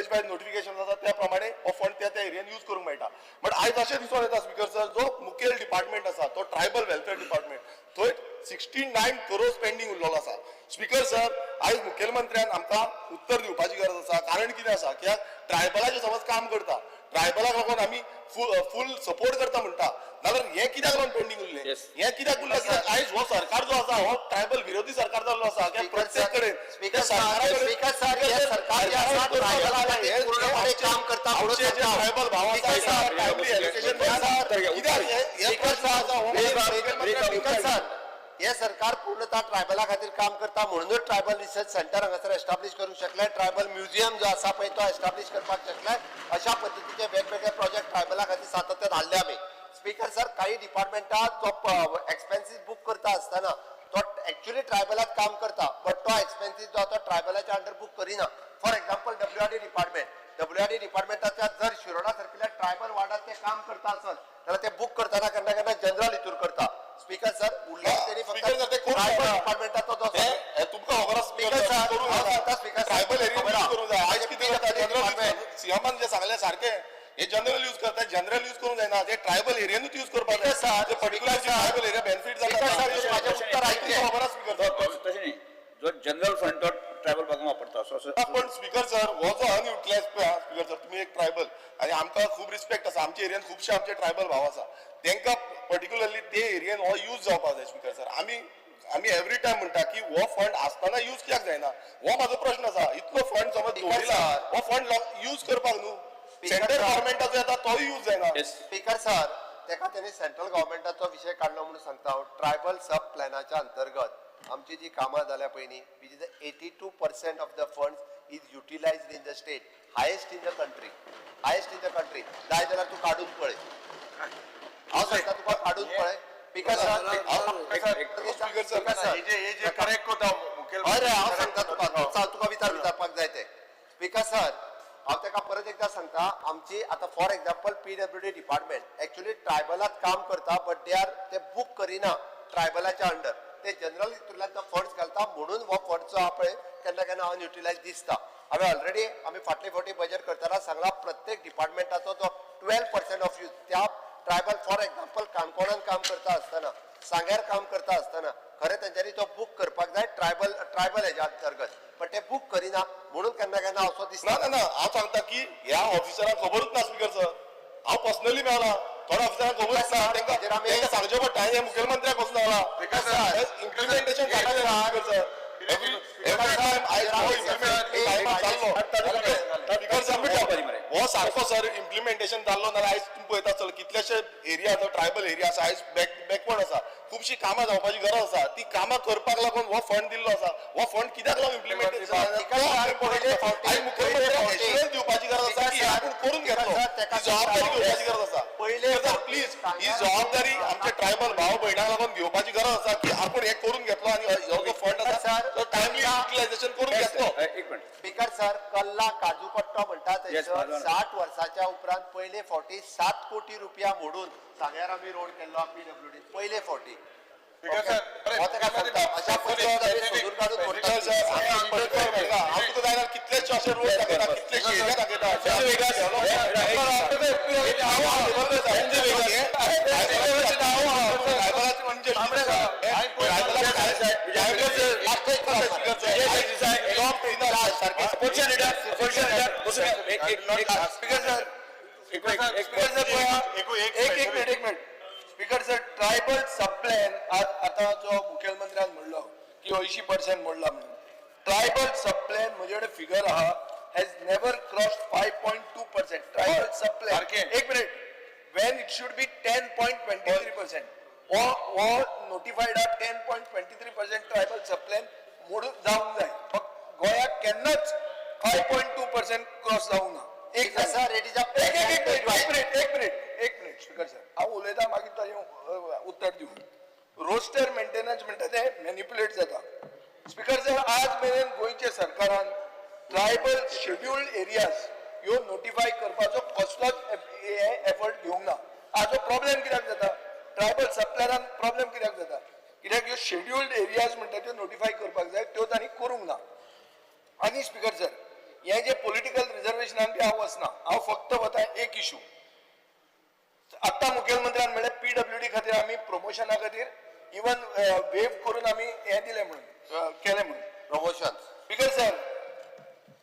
वायज नोटिफिकेशन जाता त्या प्रमाणे हो फंड त्या त्या एरियान यूज करूंक मेळटा. बट आयज अशें दिसून येता स्पीकर सर, जो मुखेल डिपार्टमेंट आसा तो ट्रायबल वेलफेअर डिपार्टमेंट, थंय 69 करोड पेंडींग उरलेलो आसा. स्पीकर सर, आयज मुखेलमंत्र्यान आमकां उत्तर दिवपाची गरज आसा. कारण कितें आसा कित्याक ट्रायबलाचें समज काम करता, ट्रायबलाक लागून आमी फूल सपोर्ट करता म्हणटा, नाजाल्यार हें कित्याक लागून पेंडींग उरलें? हें कित्याक उरलें? कित्याक आयज हो सरकार जो आसा हो ट्रायबल विरोधी सरकार जाल्लो आसा. कित्याक प्रत्येक कडेन स्पीकर सर, स्पीकर सर, हे सरकार जे आसा ट्रायबला खातीर पूर्णपणे काम करता म्हणून आमचे जे सांगता. ट्रायबल भाव आसा स्पीकर सर, टायमली एलोकेशन कित्याक हे प्रश्न आसा हो स्पीकर सर, हे सरकार पूर्णतः ट्रायबला खातीर काम करता म्हणूनच ट्रायबल रिसर्च सेंटर हांगासर एस्टाब्लिश करूंक शकले, ट्रायबल म्युझियम जो आसा पळय तो एस्टाब्लिश करपाक शकले. अशा पद्दतीचे वेगवेगळे प्रोजेक्ट ट्रायबला खातीर सातत्यान हाडले आमी. स्पीकर सर, काही डिपार्टमेंटात जो एक्सपेन्सीस बूक करता आसतना तो एक्च्युअली ट्रायबलात काम करता, बट तो एक्सपेन्सीस जो आसा ट्रायबलाच्या अंडर बूक करिना. For example, WRD department, WRD डिपार्टमेंटाच्या जर शिरोडा सारकिल्ल्या ट्रायबल वार्डात ते काम करता आसत जाल्यार ते बूक करतना केन्ना केन्ना जनरल हितूर करता. स्पीकर सर, उरलें तेणी फक्त स्पीकर सर, ते करूंक ट्रायबल जायना. डिपार्टमेंटाचो जो हे तुमकां खबर आसा. स्पीकर सर, करूंक हांव जायना. सांगता स्पीकर सर, ट्रायबल एरिया खबर आहा. करूंक जाय. आयज कितें जाता, जनरल सीएमान जे सांगलें सारकें, हे जनरल यूज करता, जनरल यूज करूंक जायना, ते ट्रायबल एरियानूच यूज करपाक स्पीकर जाय. सर, जे particular speaker sir, tribal area benefit speaker जाता. सर, तुम्ही माझें उत्तर आयकलें. खबर आसा स्पीकर सर. तशें न्ही, जो जनरल फंड तो ट्रायबल भागांक वापरता असो असो. पण स्पीकर सर, हो जो अनयुटिलायज पळय हा, स्पीकर सर, तुमी एक ट्रायबल आनी आमकां खूब रिस्पेक्ट आसा. आमच्या एरियान खुबशे आमचे ट्रायबल भाव आसा, तेंकां पर्टिक्युलरली ते एरियन हो यूज जावपाक जाय. स्पीकर सर, आमी आमी एवरी टायम म्हणटा की हो फंड आसतना यूज कित्याक जायना, हो म्हाजो प्रश्न आसा. इतलो फंड समज स्पीकर दवरिला, सर. हो फंड यूज करपाक न्हू, स्पीकर सेंट्रल सर. गव्हर्मेंटाचो येता तोय यूज जायना. स्पीकर सर, तेका तेणी सेंट्रल गव्हर्मेंटाचो विशय काडलो म्हणून सांगता हांव. ट्रायबल सब प्लॅनाच्या अंतर्गत आमची जी कामां जाल्या पयलीं, which is 82% of the funds is utilised in the state, highest in the country, highest in the country. जाय जाल्यार तूं काडून पळय, हांव सांगता तुका, काडून पळय. Speaker sir, speaker sir, speaker sir, हे जे करेक्ट कोता मुखेल. हय रे, हांव सांगता तुका, तुका विचार विचारपाक जाय ते. स्पीकर सर, हांव ताका परत एकदां सांगता, आमची आतां for example PWD department actually ट्रायबलात काम करता, बट they are ते बूक करिना ट्रायबलाच्या अंडर, ते जनरल हितूंतल्यान तो फंड्स घालता, म्हणून हो फंड जो आहा पळय केन्ना केन्ना अनयुटिलायज दिसता. हांवें ऑलरेडी आमी फाटले फावटी बजेट करतना सांगला, प्रत्येक डिपार्टमेंटाचो जो 12% ऑफ यूज त्या ट्रायबल, फॉर एक्झाम्पल काणकोणान काम करता आसतना, सांग्यार काम करता आसतना, खरें तेंच्यांनी तो बूक करपाक जाय ट्रायबल ट्रायबल हेज्या अंतर्गत, पण ते बूक करिना म्हणून केन्ना केन्ना असो दिसता. ना ना ना, हांव सांगता की ह्या ऑफिसरांक खबरूच ना. स्पीकर सर, हांव पर्सनली मेळ्ळा, थोड्या ऑफिसरांक खबरूच ना. हाजेर तांकां आमी- तांकां सांगचें पडटा, हें मुखेलमंत्र्याक वचून sir, सांगलां. Implementation speaker sir, every time I हो इम्प्लिमेंट जाल्लो स्पीकर सर, हो सारको सर इम्प्लिमेंटेशन जाल्लो नाल्यार आयज तुमी पळयता आसतलो कितलेशे एरिया जो ट्रायबल एरिया आसा आयज बॅकवर्ड आसा. खुबशी कामां जावपाची गरज आसा, ती कामां करपाक लागून हो फंड दिल्लो आसा. हो फंड कित्याक लागून इम्प्लिमेंटेशन आयज मुख्यमंत्र्याक एश्युरन्स दिवपाची गरज आसा की हे आपूण करून घेतलो, ही जबाबदारी घेवपाची गरज आसा. सर प्लीज, ही जबाबदारी आमच्या ट्रायबल भाव भयणांक लागून घेवपाची गरज आसा की आपूण हे करून घेतलो आनी हो जो फंड आसा तो टायमली युटिलायझेशन करून घेतलो. एक minute. Speaker sir, कल्ला काजू कट्टो म्हणटा Yes, थंयसर माधवन. 60 वर्साच्या उपरांत पयले फावटी 7 कोटी रुपया मोडून सांग्यार आमी रोड केल्लो पीडब्ल्यूडी पयले फावटी. स्पीकर सर, हो ताका सांगता, अशा पद्दतीन आमी सोदून काडून स्पीकर सर, हांव पर्टिक्युलर म्हणटा, हांव तुका जायना कितलेशे अशे रोड दाखयता, कितलेशे एरिया दाखयता. अपोजिशन लिडर, अपोजिशन लिडर, बसून एक एक एक स्पीकर सर, एक एक स्पीकर सर, पळया, एक एक मिनिट, एक minute. Speaker sir, tribal sub plan आतां जो मुखेलमंत्र्यान म्हणलो की 80% मोडला म्हणून, ट्रायबल सब प्लॅन म्हजे कडेन फिगर आहा, has never cross 5.2% tribal sub plan. सारकें. एक minute, when it should be 10.23%. हो हो नोटिफायड आहा 10.23% ट्रायबल सबप्लॅन मोडून जावंक जाय. फक्त गोंयाक केन्नाच 5.2% क्रॉस जावंक ना. एक Speaker sir, it is a एक एक एक मिनिट, एक मिनिट, एक मिनिट, एक मिनिट. स्पीकर सर, हांव उलयता, मागीर ताजें उत्तर दिवं. रोस्टर मेंटेनन्स म्हणटा ते मॅनिप्युलेट जाता. स्पीकर सर, आज मेरेन गोंयच्या सरकारान ट्रायबल शेड्युल्ड एरियाज ह्यो नोटिफाय करपाचो कसलोच एफर्ट घेवंक ना. आज हो प्रॉब्लेम कित्याक जाता? ट्रायबल सबप्लॅनान प्रॉब्लेम कित्याक जाता? कित्याक ह्यो शेड्युल्ड एरियाज म्हणटा त्यो नोटिफाय करपाक जाय, त्यो तांणी करूंक ना. आनी स्पीकर सर, हे जे पॉलिटिकल रिजर्वेशनान बी हांव वचना, हांव फक्त वता एक इशू. आत्तां मुखेलमंत्र्यान म्हणलें, पीडब्ल्यूडी खातीर आमी प्रमोशना खातीर इवन वेव करून आमी हें दिलें म्हणून, केलें म्हणून. Promotion. Speaker sir,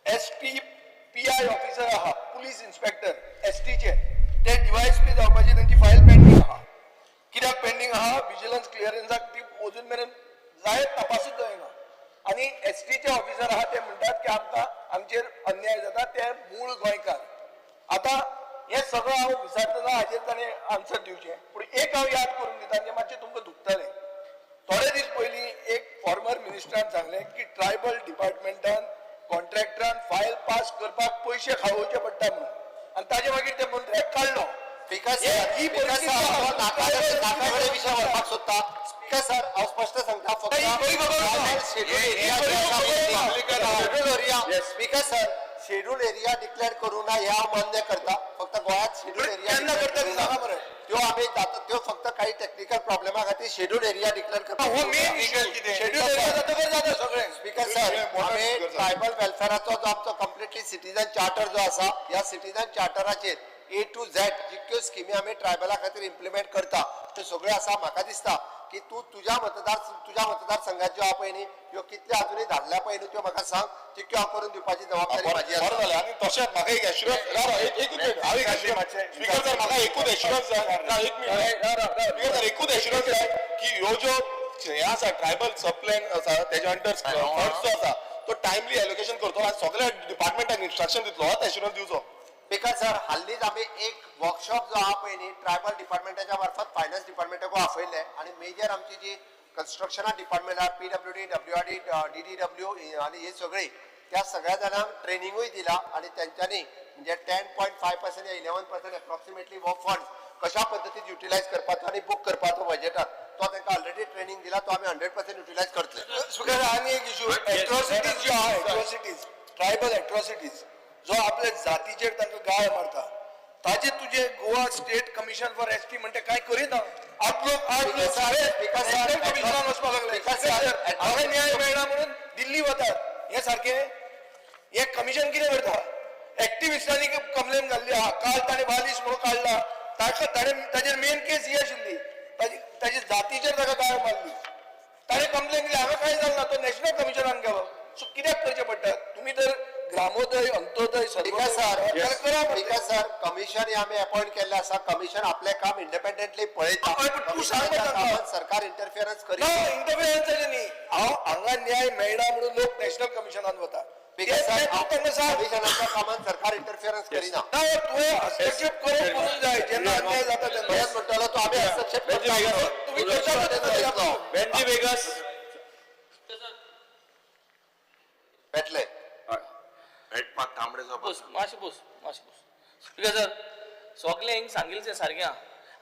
ST PI officer आहा, पुलीस इन्स्पेक्टर एसटीचे, ते डीवायएसपी जावपाची तेंची फायल पेंडींग आहा. कित्याक पेंडींग आहा? विजिलन्स क्लियरन्साक ती अजून मेरेन जायत तपासूच जायना. आनी एसटीचे ऑफिसर आहा, ते म्हणटात की आमकां आमचेर अन्याय जाता. ते मूळ गोंयकार. आतां हें सगळें हांव विचारतना हाजेर ताणें आन्सर दिवचें, पूण एक हांव याद करून दिता जें मातशें तुमकां दुखतलें. थोडे दीस पयलीं एक फॉर्मर मिनिस्टरान सांगलें की ट्रायबल डिपार्टमेंटान कॉन्ट्रॅक्टरान फायल पास करपाक पयशे खावोवचे पडटा म्हणून, आनी ताजे मागीर ते मंत्र्याक काडलो. स्पीकर सर, ही स्पीकर परिस्थिती सर, आहा. हांव नाका विशय व्हरपाक सोदता. स्पीकर सर, हांव स्पश्ट सांगता, फक्त ही बरी खबर आसा. शेड्यूल ही एरिया बरी खबर आसा. Schedule area, speaker sir, schedule area declare करूं ना हे हांव मान्य करता. फक्त गोंयांत शेड्यूल पण एरिया केन्ना करता ते सांगा मरे. त्यो आमी जाता त्यो फक्त काही टेक्निकल प्रॉब्लेमा खातीर शेड्यूल एरिया डिक्लेअर करता. हो मेन इशू. शेड्यूल एरिया जातकच जाता सगळें. स्पीकर सर, आमी ट्रायबल वेलफेअराचो जो आमचो कंप्लिटली सिटीजन चार्टर जो आसा, ह्या सिटीजन चार्टराचेर ए टू झेड जितक्यो स्किमी आमी ट्रायबला खातीर इम्प्लिमेंट करता त्यो सगळ्यो आसा. म्हाका दिसता की तूं तुज्या मतदारसंघात ज्यो आहा पळय न्ही, ह्यो कितल्यो आजुनूय धाडल्या पळय न्ही, त्यो म्हाका सांग. तितक्यो हांव करून दिवपाची जबाबदारी म्हाजी बरं आसा. जालें. आनी तशेंच म्हाका एक एश्युरन्स, राव राव, एक मिनिट, हांव एक एश्युरन्स, स्पीकर सर, म्हाका एकूच एश्युरन्स जाय. राव, एक मिनिट, स्पीकर सर, एकूच एश्युरन्स जाय की ह्यो ज्यो हे आसा, ट्रायबल सबप्लॅन आसा, तेज्या अंडर फंड्स जो आसा तो टायमली एलोकेशन करतलो आनी सगळ्या डिपार्टमेंटाक इन्स्ट्रक्शन दितलो. होच एश्युरन्स दिवचो. स्पीकर सर, हाल्लीच आमी एक वर्कशॉप जो आहा पळय न्ही, ट्रायबल डिपार्टमेंटाच्या मार्फत फायनान्स डिपार्टमेंटाकूय आपयल्लें आनी मेजर आमची जी कन्स्ट्रक्शना डिपार्टमेंट आहा, पीडब्ल्यूडी, डब्ल्यूआरडी, डीडीडब्ल्यू आनी हे सगळी, त्या सगळ्या जाणांक ट्रेनिंगूय दिला आनी तेंच्यांनी म्हणजे 10.5% या 11% एप्रॉक्सिमेटली हो फंड कशा पद्दतीन युटिलायज करपाचो आनी बूक करपाचो बजेटात, तो तांकां ऑलरेडी ट्रेनिंग दिला. तो आमी 100% युटिलायज करतले. स्पीकर, आनी एक इशू, एट्रॉसिटीज ज्यो आहा, एट्रॉसिटीज, ट्रायबल एट्रॉसिटीज, जो आपल्या जातीचेर तांकां गाळ मारता, ताजे तुजे Goa state commission for ST म्हणटा काय करिना. आठ लोक सगळे Speaker sir, national कमिशनान वचपाक लागले. Speaker sir, हांगा न्याय मेळना म्हणून दिल्ली वतात. हे सारकें हे कमिशन कितें करता? एक्टिविस्टांनी कंप्लेन घाल्ली आहा. काल ताणें बालिश म्हणून काडला ताका. ताणें ताजेर मेन केस ही आशिल्ली, ताजी ताजी जातीचेर ताका गाळ मारली, ताणें कंप्लेन दिली. हांगा कांय जालें ना, तो नॅशनल कमिशनान गेलो. सो कित्याक करचें पडटा? तुमी तर ग्रामोदय, अंत्योदय, स्पीकर सर्वोदय सर, जाल्यार करा मरे. स्पीकर सर, कमिशन हे आमी अपॉइंट केल्लें आसा. कमिशन आपलें काम इंडिपेंडेंटली पळयता. हय, पण तूं सांग कमिशनाच्या मरे तांकां. कामात सरकार इंटरफियरन्स ना करिना. इंटरफियरन्साचें न्ही, हांव हांगा न्याय मेळना म्हणून लोक नॅशनल कमिशनान वता. स्पीकर सर, तूं तांकां सांग. कमिशनाच्या कामात सरकार इंटरफियरन्स करिना. ना, तुवें हस्तक्षेप करूंक करूंक जाय जेन्ना अन्याय जाता तेन्ना. तेच म्हणटलो, तो आमी हस्तक्षेप करता. तुमी करता तेन्ना. वेंजी वेगस. पेटले. भेटपाक तांबडे जावपाक. बस मातशें, बस मातशें, बस. स्पीकर सर, सगळें हिंग सांगिल्लें तें सारकें आहा.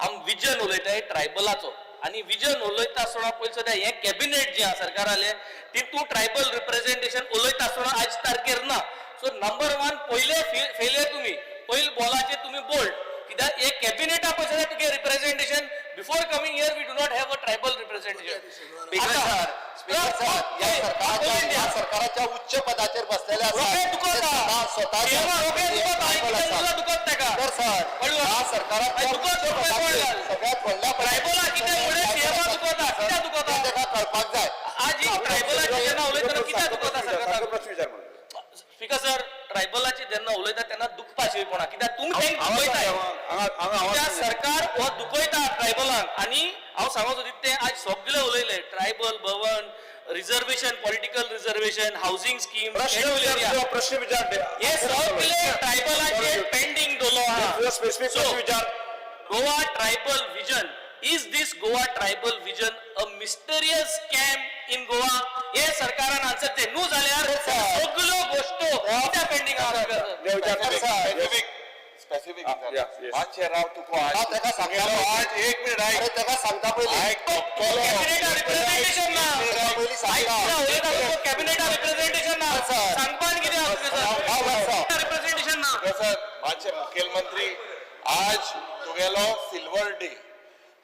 आम विजन उलयताय ट्रायबलाचो आनी विजन उलयता आसतना पयलीं सद्या हें कॅबिनेट जें आहा सरकारालें, तितून ट्रायबल रिप्रेझेंटेशन उलयता आसतना आयज तारखेर ना. सो नंबर वन पयले फेलियर तुमी पयले बॉलाचेर तुमी बोल्ड, कित्याक हे कॅबिनेटा पळय जाल्यार तुगे representation before coming here we do not have a tribal representation. Speaker sir, speaker sir, या सरकाराच्या उच्च पदाचेर बसलेले आसा. रोखडे दुखता. स्वतः दुखत ताका. स्पीकर सर, ह्या सरकाराच्या दुखत उच्च दुखत पदाचेर पडला. सगळ्यात व्हडल्या ट्रायबला कितें म्हणून सीएमा दुखता? कित्याक दुखता? तें ताका कळपाक जाय. आज ही ट्रायबलाची जेन्ना उलयतना कित्याक दुखता सरकार? प्रश्न विचार म्हणून. स्पीकर सर, ट्रायबलाची जेन्ना उलयता तेन्ना दुखपाचेपणा कित्याक तुमी तांकां दुखयताय. कित्याक सरकार हो दुखयता ट्रायबलांक. आनी हांव सांगूंक सोदी तें आज सगळे उलयले, tribal Bhavan, reservation, political reservation, housing scheme, प्रश्न विचार तुझा, प्रश्न विचार. हे सगळे ट्रायबलाचे पेंडींग दवरलो आहा. तुझा स्पेसिफिक प्रश्न विचार. Goa tribal vision is this Goa tribal vision a mysterious scam in Goa? हे सरकारान आन्सर ते न्हू जाल्यार सगल्यो गोश्टो कित्याक पेंडींग आहा? स्पेसिफिक स्पेसिफिक मातशें राव तुका हांव ताका सांगता आज एक मिनिट अरे आयक. ताका सांगता पयलीं. आयक कॅबिनेटा रिप्रेझेंटेशन ना. ताका पयलीं सांगता. कॅबिनेटा रिप्रेझेंटेशन ना. सांगपान कितें आसा. रिप्रेझेंटेशन ना. सर, मातशें मुखेलमंत्री, आज तुगेलो सिल्वर डे,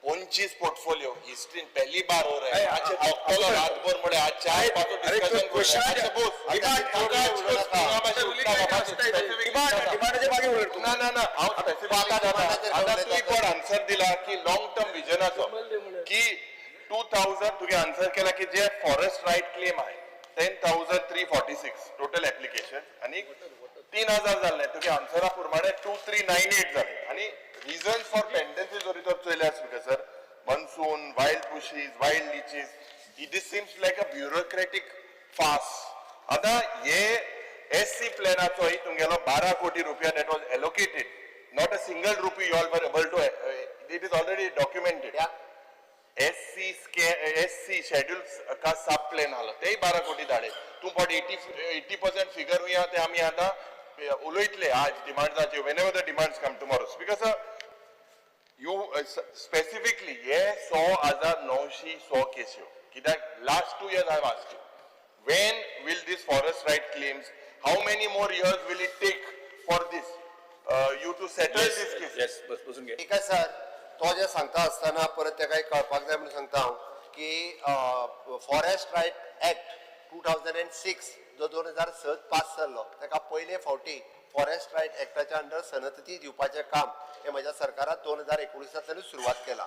25 पोर्टफोलियो हिस्ट्रीन पहली बार हो रहा है. मातशें बघतलो रातभर म्हळे आज चार पाचो डिस्कशन. डिमांडाचे मागीर उलय तूं. ना ना ना, हांव स्पेसिफिक. आतां तुवें कोण आन्सर दिला की लॉंग टर्म विजनाचो की 2000 तुगे आन्सर केला की जे फॉरेस्ट रायट क्लेम आहे 10,346 टोटल एप्लिकेशन आणि 3000 जाल्ले. तुगे आन्सरा प्रमाणे 2398 जाले. आणि रिजन्स फॉर पेंडन्सी जरी तर चोयल्यार, speaker sir, monsoon, wild bushes, wild leeches, this seems like a bureaucratic farce. आतां हे एस सी प्लॅनाचोय तुमगेलो 12 कोटी रुपया that was allocated, not a single rupee you all were able to, it is already documented. SC, SC schedule का सब प्लॅन आलो तेय 12 कोटी धाडे. तूं पण 80% फिगर आहा ते आमी आतां उलयतले आज डिमांड्साचे, whenever the demands come tomorrow. Because you specifically हे 6,906 केस्यो कित्याक last 2 years I ask you, when will this forest right claims, how many more years will it take for this you to settle this case? Yes, बस बसून घे. ठीक आहे सर, तो जे सांगता आसतना परत ताका एक कळपाक जाय म्हणून सांगता हांव की forest right act 2006 जो 2006 पास जाल्लो, ताका पयले फावटी फॉरेस्ट रायट एक्टाच्या अंडर सनदती दिवपाचें काम हें म्हज्या सरकारान 2019तांतल्यानूच सुरवात केला.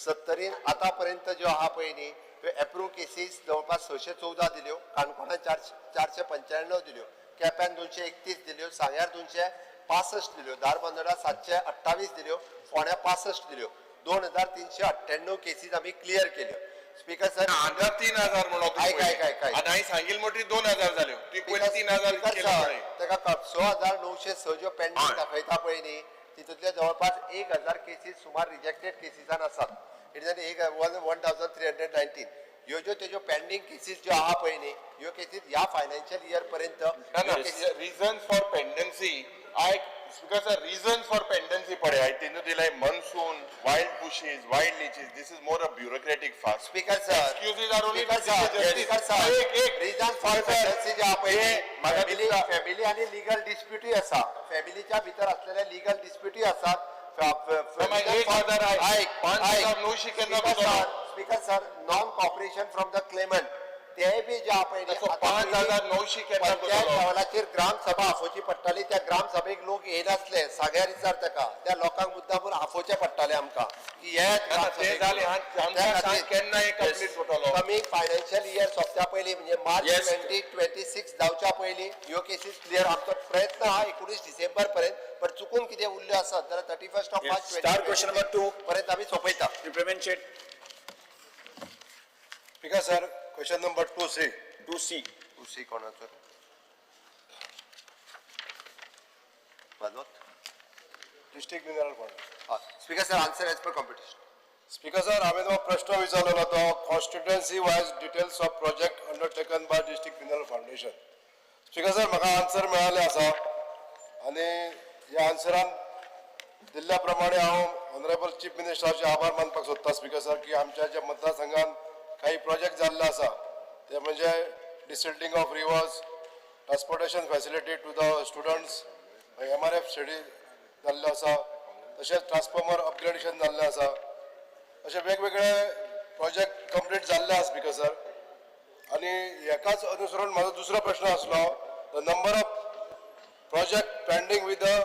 सत्तरीन आतां पर्यंत ज्यो आहा पळय न्ही त्यो एप्रूव केसीस जवळपास 614 दिल्यो, काणकोणान 495 दिल्यो, केप्यान 231 दिल्यो, सांग्यार 265 दिल्यो, धारबांदोडा 728 दिल्यो, फोंड्या 65 दिल्यो. 2398 केसीस आमी क्लियर केल्यो, स्पीकर सर. हांगा 3000 म्हणलो तूं ऐक, पयलीं. ऐक, ऐक, ऐक. आनी हांवें सांगिल्लें म्हणटकीर 2000 जाल्यो. तुवें पयलीं 3000 स्पीकर केलें सर, म्हळें. ताका 6,906 ज्यो पेंडींग दाखयता पळय न्ही, तितूंतले जवळपास 1000 केसीस सुमार रिजेक्टेड केसीसान आसात. It is एक 1319. ह्यो ज्यो तेज्यो पेंडींग केसीस ज्यो आहा पळय न्ही, ह्यो केसीस ह्या फायनान्शियल इयर पर्यंत ना ना, ह्यो cases reasons for pendency आयक, because reasons for pendency पळय हांवें तेन्ना दिलाय monsoon, wild bushes, wild leeches. This is more a bureaucratic farce. Speaker sir, Excuses are only speaker sir, speaker sir, एक एक रिजन फॉर पेंडन्सी जे आहा पळय हे न्ही, म्हाका फॅमिली दिसता फॅमिली आनी लिगल डिस्प्युटूय आसा. फॅमिलीच्या भितर असलेले लिगल डिस्प्युटूय आसात. मागीर 1000 आयक. ऐक, 5900 केन्ना स्पीकर जालो? Sir, speaker sir, non cooperation from the claimant ते बी जे आहा पळय न्ही, तसो आतां 5900 केन्ना पंचायत जालो? लेवलाचेर ग्रामसभा आफोवची पडटाली. त्या ग्रामसभेक लोक येयनासले. सांग्यार विचार ताका, त्या लोकांक मुद्दामून आफोवचें पडटालें आमकां की येयात ना, ना, ते ग्रामसभेक. जालें. आमकां त्या सांग खातीर केन्ना हें कंप्लीट जातलो? कमींग फायनान्शियल इयर सोंपच्या पयलीं, म्हणजे मार्च 2026 जावच्या पयलीं ह्यो केसीस क्लियर. आमचो प्रयत्न आहा 19 डिसेंबर पर्यंत, पण चुकून कितें उरल्यो आसत जाल्यार 31st of March Star question number 2. पर्यंत आमी सोंपयता. Premchand Shet. Speaker sir, question number 2C. 2C. 2C कोणाचो? मानवत. District mineral fund. Speaker sir, answer as per computation. Speaker sir, हांवें तुका प्रश्न विचारलेलो तो constituency wise details of project undertaken by district mineral foundation. Speaker sir, म्हाका आन्सर मेळिल्लें आसा आनी ह्या आन्सरान दिल्ल्या प्रमाणे हांव ऑनरेबल चीफ मिनिस्टराचे आभार मानपाक सोदता, स्पीकर सर, की आमच्या ज्या मतदारसंघात काही प्रोजेक्ट जाल्ले आसा ते म्हणजे desilting of rivers, transportation facility to the students, MRF शेडी जाल्लो आसा, तशेंच ट्रान्सफॉर्मर अपग्रेडेशन जाल्लें आसा. अशे वेगवेगळे प्रोजेक्ट कंप्लीट जाल्ले आसा, स्पीकर सर. आनी हेकाच अनुसरून म्हाजो दुसरो प्रश्न आसलो, the number of project pending with the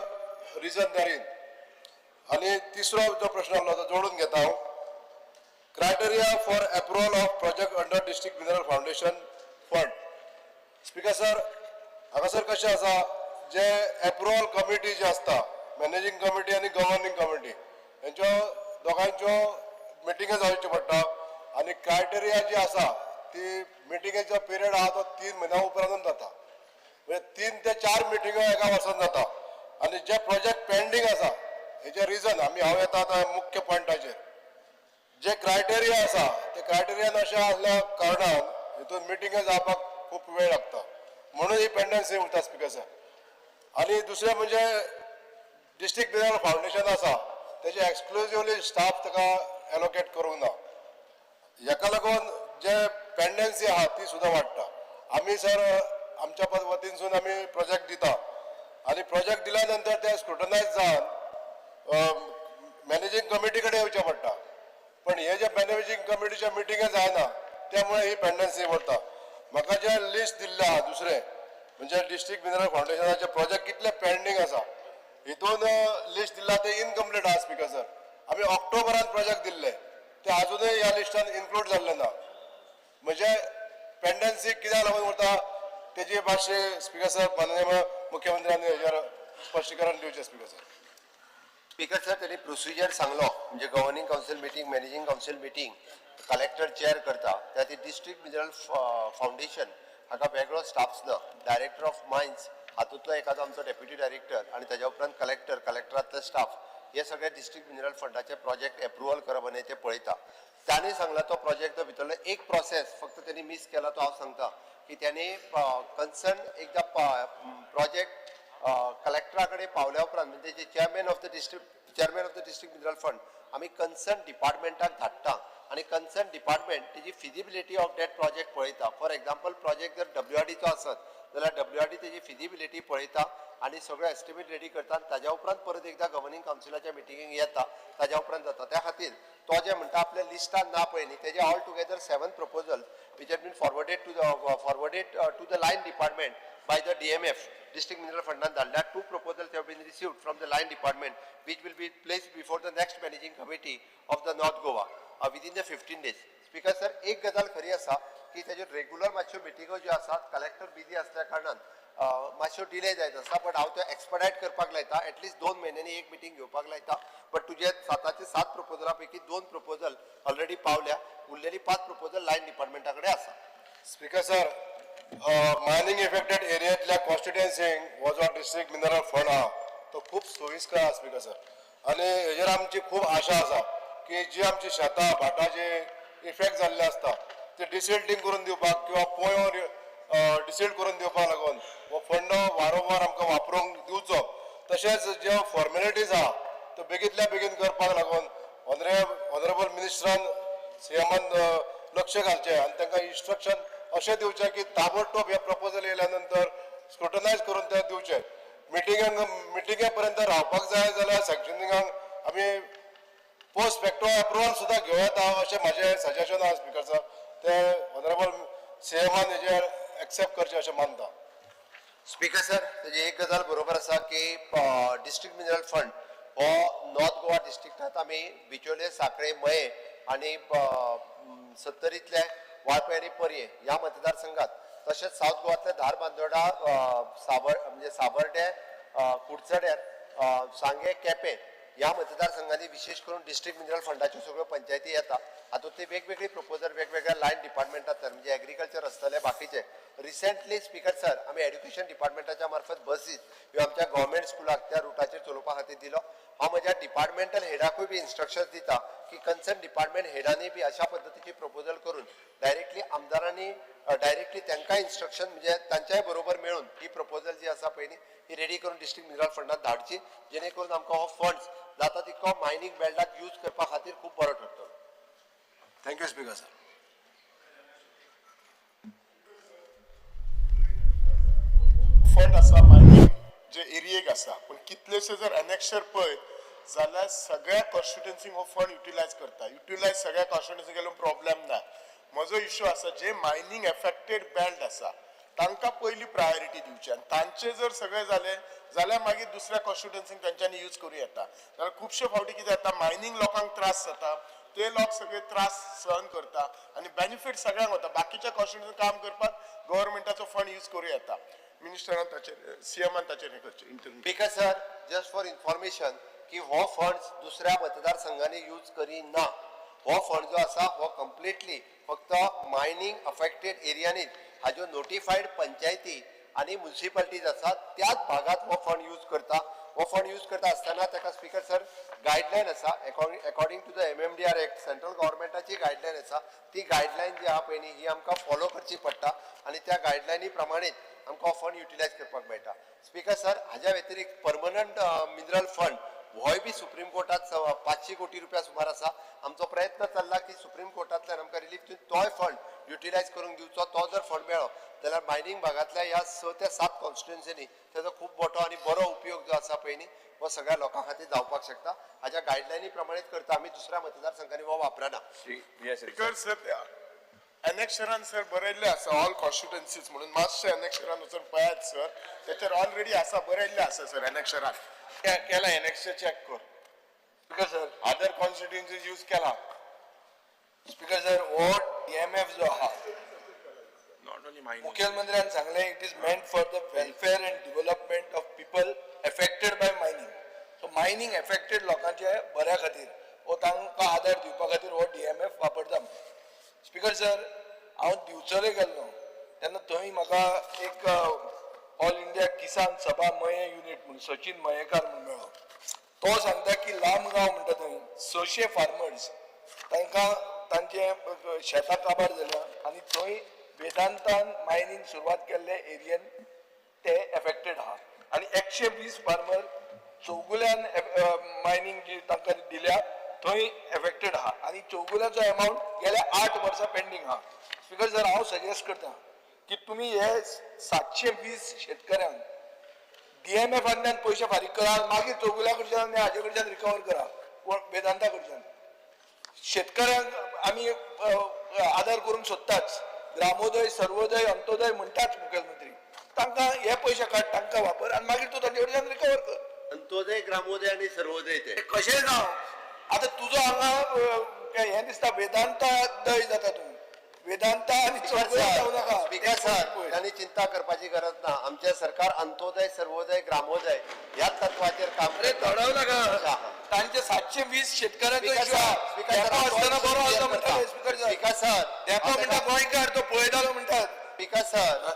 reason therein. आनी तिसरो जो प्रश्न आसलो तो जोडून घेता हांव, criteria for approval of project under district mineral foundation fund. Speaker sir, हांगासर कशें आसा, जे एप्रुवल कमिटी जी आसता, मॅनेजींग कमिटी आनी गव्हर्निंग कमिटी, हेंच्यो दोगांयच्यो मिटिंगो जावच्यो पडटा आनी क्रायटेरिया जी आसा ती मिटिंगेचो पिरियड आहा तो 3 म्हयन्या उपरांतूच जाता. म्हणजे 3 ते 4 मिटिंगो एका वर्सान जाता आनी जे प्रोजेक्ट पेंडींग आसा हेजे रिजन आमी हांव येता आतां मुख्य पॉयंटाचेर. जे क्रायटेरिया आसा ते क्रायटेरिया अशें आसल्या कारणान हितून मिटिंगे जावपाक खूब वेळ लागता, म्हणून ही पेंडन्सी उरता स्पिकर सर. आनी दुसरें म्हणजे डिस्ट्रिक्ट मिनरल फावंडेशन आसा तेजे एक्सक्लुजिवली स्टाफ ताका एलोकेट करूंक ना. हेका लागून जे पेंडन्सी आहा ती सुद्दां वाडटा. आमी सर आमच्या वतीनसून आमी प्रोजेक्ट दिता आनी प्रोजेक्ट दिल्या नंतर ते स्क्रुटनायज जावन मॅनेजींग कमिटी कडेन येवचें पडटा, पण हे जे मॅनेजींग कमिटीच्या मिटिंगे जायना, त्यामुळे ही पेंडन्सी उरता. म्हाका जे लिस्ट दिल्लें आहा दुसरें म्हणजे डिस्ट्रिक्ट मिनरल फावंडेशनाचे प्रोजेक्ट कितले पेंडींग आसा, हितून लिस्ट दिल्ला ते इनकम्प्लीट आहा स्पिकर सर. आमी ऑक्टोबरान प्रोजेक्ट दिल्ले ते आजुनूय ह्या लिस्टान इन्क्लूड जाल्ले ना. म्हणजे पेंडन्सी कित्याक लागून उरता तेजी मातशें स्पिकर सर माननीय मुख्यमंत्र्यांनी हेजेर स्पश्टीकरण दिवचें स्पिकर सर. स्पीकर सर, त्यांनी प्रोसिजर सांगलो, म्हणजे governing council meeting, managing council meeting collector chair करता. त्या खातीर डिस्ट्रिक्ट मिनरल फावंडेशन हाका वेगळो स्टाफ्स ना. डायरेक्टर ऑफ मायन्स हातूंतलो एखादो आमचो डेप्युटी डायरेक्टर आनी ताज्या उपरांत कलेक्टर, कलेक्टरांतले स्टाफ हे सगळे डिस्ट्रिक्ट मिनरल फंडाचे प्रोजेक्ट एप्रुवल करप आनी ते पळयता. तांणी सांगला तो प्रोजेक्ट भितरलो एक प्रोसेस फक्त त्यांनी मीस केला, तो हांव सांगता की त्यांनी कन्सर्न एकदा प्रोजेक्ट कलेक्टरा कडेन पावल्या उपरांत, म्हणजे जे chairman of the district mineral fund आमी कन्सर्न डिपार्टमेंटाक धाडटा आनी कन्सर्न डिपार्टमेंट तेजी फिजिबिलिटी ऑफ that project पळयता. फॉर एग्जाम्पल, प्रोजेक्ट जर डब्ल्यूआरडीचो आसत जाल्यार डब्ल्यूआरडी तेजी फिजिबिलिटी पळयता आनी सगळो एस्टिमेट रेडी करता आनी ताज्या उपरांत परत एकदा गव्हर्निंग कावन्सिलाच्या मिटिंगेक येता, ताज्या उपरांत जाता. त्या खातीर तो जे म्हणटा आपल्या लिस्टान ना पळय न्ही, तेजे all together seven proposal which have been forwarded to the line department by the DMF, District Mineral Fund धाडल्या. Two proposals have been received from the line department, which will be placed before the next managing committee of the North Goa within the 15 days. Speaker sir, एक गजाल खरी आसा की तेज्यो रेगुलर मातश्यो मिटिंगो ज्यो आसात, कलेक्टर बिजी आसल्या कारणान मातश्यो डिले जायत आसा, बट हांव त्यो एक्सपडायट करपाक लायता. एटलिस्ट 2 म्हयन्यांनी एक मिटींग घेवपाक लायता. बट तुजे साताचे सात प्रपोजला पैकी दोन प्रपोजल ऑलरेडी पावल्या, उरलेली पांच प्रपोजल लायन डिपार्टमेंटा कडेन आसा. स्पीकर सर, मायनिंग इफेक्टेड एरियांतल्या कॉन्स्टिट्युएन्सींक हो जो डिस्ट्रिक्ट मिनरल फंड आहा तो खूब सोयीस्कर आहा स्पीकर सर. आनी हेजेर आमची खूब आशा आसा की जी आमची शेतां भाटां जे इफेक्ट जाल्ले आसता ते डिसिल्टींग करून दिवपाक किंवा पोंयो डिसिल्ट करून दिवपाक लागून हो फंड वारंवार आमकां वापरूंक दिवचो. तशेंच ज्यो फॉर्मेलिटीज आहा त्यो बेगींतल्या बेगीन करपाक लागून ऑनरेबल मिनिस्टरान सीएमान लक्ष घालचें आनी तांकां इन्स्ट्रक्शन अशें दिवचें की ताबडतोब हे प्रपोजल येयल्या नंतर स्क्रुटनायज करून ते दिवचे. मिटिंगांक मिटिंगे पर्यंत रावपाक जाय जाल्यार सँक्शनिंगाक आमी पोस्ट फॅक्टो अप्रुवल सुद्दां घेवं येता अशें म्हाजें सजेशन आहा स्पिकर सर. ते ऑनरेबल सीएमान हेजेर एक्सेप्ट करचें अशें मानता. स्पीकर सर, तेजी एक गजाल बरोबर आसा की डिस्ट्रिक्ट मिनरल फंड हो नॉर्थ गोवा डिस्ट्रिक्टांत आमी बिचोले, साखळे, मये आनी सत्तरींतले वाळपय आनी पर्ये ह्या मतदारसंघात, तशेंच सावथ गोवांतले धारबांदोडा, सावर म्हणजे सावर्डे, कुडचड्यार, सांगे, केपें ह्या मतदारसंघांनी विशेश करून डिस्ट्रिक्ट मिनरल फंडाच्यो सगळ्यो पंचायती येता. हातूंतली वेगवेगळी प्रपोजल वेगवेगळ्या लायन डिपार्टमेंटांतल्यान, म्हणजे एग्रीकल्चर आसतलें, बाकीचे. रिसेंटली स्पीकर सर, आमी एड्युकेशन डिपार्टमेंटाच्या मार्फत बसीस ह्यो आमच्या गव्हर्मेंट स्कुलाक त्या रुटाचेर चलोवपा खातीर दिलो. हांव म्हज्या डिपार्टमेंटल हेडाकूय बी इन्स्ट्रक्शन्स दिता की कन्सर्न डिपार्टमेंट हेडांनी बी अशा पद्दतीची प्रपोजल करून डायरेक्टली आमदारांनी डायरेक्टली तांकां इन्स्ट्रक्शन, म्हणजे तांच्याय बरोबर मेळून ही प्रपोजल जी आसा पळय न्ही, ही रेडी करून डिस्ट्रिक्ट मिनरल फंडात धाडची, जेणे करून आमकां हो फंड्स जाता तितको मायनींग बेल्टाक यूज करपा खातीर खूब बरो ठरतलो. Thank you, Speaker sir. Fund आसा मायनींग जे एरियेक आसा, पूण कितलेशे जर एनेक्शर पळयत जाल्यार सगळ्या कॉन्स्टिट्युएन्सींक हो फंड युटिलायज करता. युटिलायज सगळ्या कॉन्स्टिट्युएन्सी केल्यार प्रॉब्लेम ना. म्हजो इश्यू आसा, जे मायनींग एफेक्टेड बेल्ट आसा तांकां पयली प्रायोरिटी दिवची आनी तांचे जर सगळें जालें जाल्यार मागीर दुसऱ्या कॉन्स्टिट्युएन्सींक तांच्यांनी यूज करूं येता. जाल्यार खुबशे फावटी कितें जाता, मायनींग लोकांक त्रास जाता, ते लोक सगळे त्रास सहन करता आनी बेनिफीट सगळ्यांक वता. बाकीच्या कॉन्स्टिट्युएन्सीन काम करपाक गव्हर्मेंटाचो फंड यूज करूं येता. मिनिस्टरान ताचेर, सीएमान ताचेर हें करचें interview. Speaker sir, just for information की हो फंड्स दुसऱ्या मतदारसंघांनी यूज करिना. हो फंड जो आसा हो कंप्लिटली फक्त मायनींग अफेक्टेड एरियांनीच, हाज्यो नोटिफायड पंचायती आनी म्युन्सिपालिटीज आसात त्याच भागात हो फंड यूज करता. हो फंड यूज करता आसतना ताका स्पीकर सर गायडलायन आसा. According to the MMDR Act, central गव्हर्मेंटाची guideline आसा. ती गायडलायन जी आहा पळय न्ही, ही आमकां फॉलो करची पडटा आनी त्या गायडलायनी प्रमाणेच आमकां हो फंड युटिलायज करपाक मेळटा. स्पीकर सर, हाज्या व्यतिरिक्त परमनंट मिनरल फंड होय बी सुप्रीम कोर्टात 500 कोटी रुपया सुमार आसा. आमचो प्रयत्न चल्ला की सुप्रीम कोर्टांतल्यान आमकां रिलीफ दिवन तोय फंड युटिलायज करूंक दिवचो. तो जर फंड मेळ्ळो जाल्यार मायनींग भागांतल्या ह्या 6 ते 7 कॉन्स्टिट्युएन्सीनी तेजो खूब मोठो आनी बरो उपयोग जो आसा पळय न्ही, हो सगळ्या लोकां खातीर जावपाक शकता. हाज्या गायडलायनी प्रमाणेच करता आमी. दुसऱ्या मतदारसंघांनी हो वापरना. Shri V S speaker sir, एनेक्शरान सर बरयल्लें आसा ऑल कॉन्स्टिट्युएन्सीज म्हणून. मातशें एनेक्शरान वचून पळयात सर, तेचेर ऑलरेडी आसा, बरयल्लें आसा सर एनेक्शरान. केला एनेक्सचर, चेक कर. Speaker sir, other constituencies use केला. स्पीकर सर, हो डीएमएफ जो आहा, not only mining. मुखेलमंत्र्यान सांगलें, it is meant for the welfare and development of people affected by mining. So mining affected लोकांच्या बऱ्या खातीर वो तांकां आदार दिवपा खातीर हो डीएमएफ वापरता. स्पीकर सर, हांव दिवचले गेल्लो तेन्ना थंय म्हाका एक ऑल इंडिया किसान सभा मये युनिट म्हणून सचिन मयेकार म्हणून मेळ्ळो. तो सांगता की लांब गांव म्हणटा थंय 600 फार्मर्स, तांकां तांचे शेतां काबार जाल्या आनी थंय वेदांतान मायनींग सुरवात केल्ले एरियन ते एफेक्टेड आहा आनी 120 फार्मर चौगुल्यान मायनींग जी तांकां दिल्या थंय एफेक्टेड आहा आनी चौगुल्याचो एमावंट गेल्या 8 वर्सां पेंडींग आहा. स्पीकर सर, हांव सजेस्ट करता की तुमी हे 720 शेतकऱ्यांक डीएमएफांतल्यान पयशे फारीक करा, मागीर चौगुल्या कडच्यान आनी हाजे कडच्यान रिकवर करा, कोण वेदांता कडच्यान. शेतकऱ्यांक आमी आदार करूंक सोदताच. ग्रामोदय, सर्वोदय, अंत्योदय म्हणटाच मुखेलमंत्री. तांकां हे पयशे काड, तांकां वापर आनी मागीर तूं तांचे कडच्यान रिकवर कर. अंत्योदय, ग्रामोदय आनी सर्वोदय ते ते कशेंय जावं, आतां तुजो हांगा हें दिसता, वेदांता दय जाता. तूं वेदांता आनी चौगुले जावं नाका. स्पीकर सर, तांणी चिंता करपाची गरज ना. आमचें सरकार अंत्योदय, सर्वोदय, ग्रामोदय ह्या तत्वाचेर काम अरे, करता. दडव नाका. हा. तांचे 720 शेतकऱ्यांचो स्पीकर इश्यू सर, आहा. स्पीकर सर, धेंपो आसतना बरो आसलो म्हणटाले speaker sir. Speaker sir, Dempo म्हणटा गोंयकार, तो पळयतालो म्हणटात. स्पीकर सर,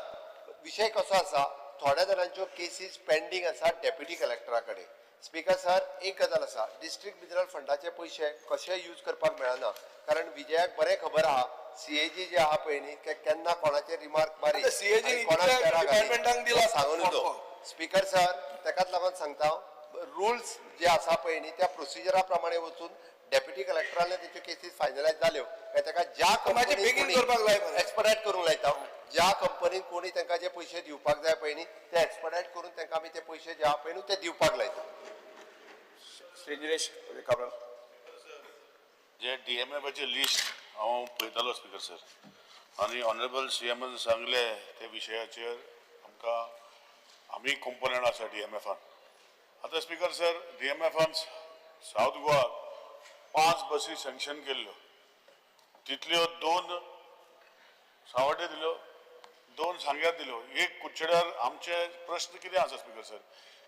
विशय कसो आसा, थोड्या जाणांच्यो केसीस पेंडींग आसा डेप्युटी कलेक्टरा कडेन. स्पीकर सर, एक गजाल आसा, डिस्ट्रिक्ट मिनरल फंडाचे पयशे कशे यूज करपाक मेळना, कारण विजयाक बरें खबर आहा, सीएजी जे आहा पळय न्ही, ते केन्ना कोणाचेर रिमार्क मारी आतां CAG आनी कोणाक इतल्या पेरा घाली, डिपार्टमेंटांक दिला. सांगू न्हजो. स्पीकर सर, तेकाच लागून सांगता, रुल्स जे आसा पळय न्ही, त्या प्रोसिजरा प्रमाणे वचून डेप्युटी कलेक्टरान तेच्यो केसीस फायनलायज जाल्यो काय ताका ज्या मातशें बेगीन करपाक लाय मरे. एक्सपडायट करूंक लायता. ज्या कंपनीन कोणी तांकां जे पयशे दिवपाक जाय पळय न्ही, ते एक्सपडायट करून तांकां आमी ते पयशे जे आहा पळय न्हू, ते दिवपाक लायता. श्री निलेश काब्राल. जे डीएमएफाचे लिस्ट हांव पळयतालो स्पीकर सर, आनी ऑनरेबल सीएमान सांगले ते विशयाचेर आमकां आमी कंपोनंट आसा डीएमएफान. आतां स्पीकर सर, डीएमएफान सावथ गोवा पांच बसी सँक्शन केल्ल्यो. तितल्यो दोन सावड्डे दिल्यो, दोन सांग्यार दिल्यो, एक कुडचड्यार. आमचे प्रश्न कितें आसा स्पीकर सर,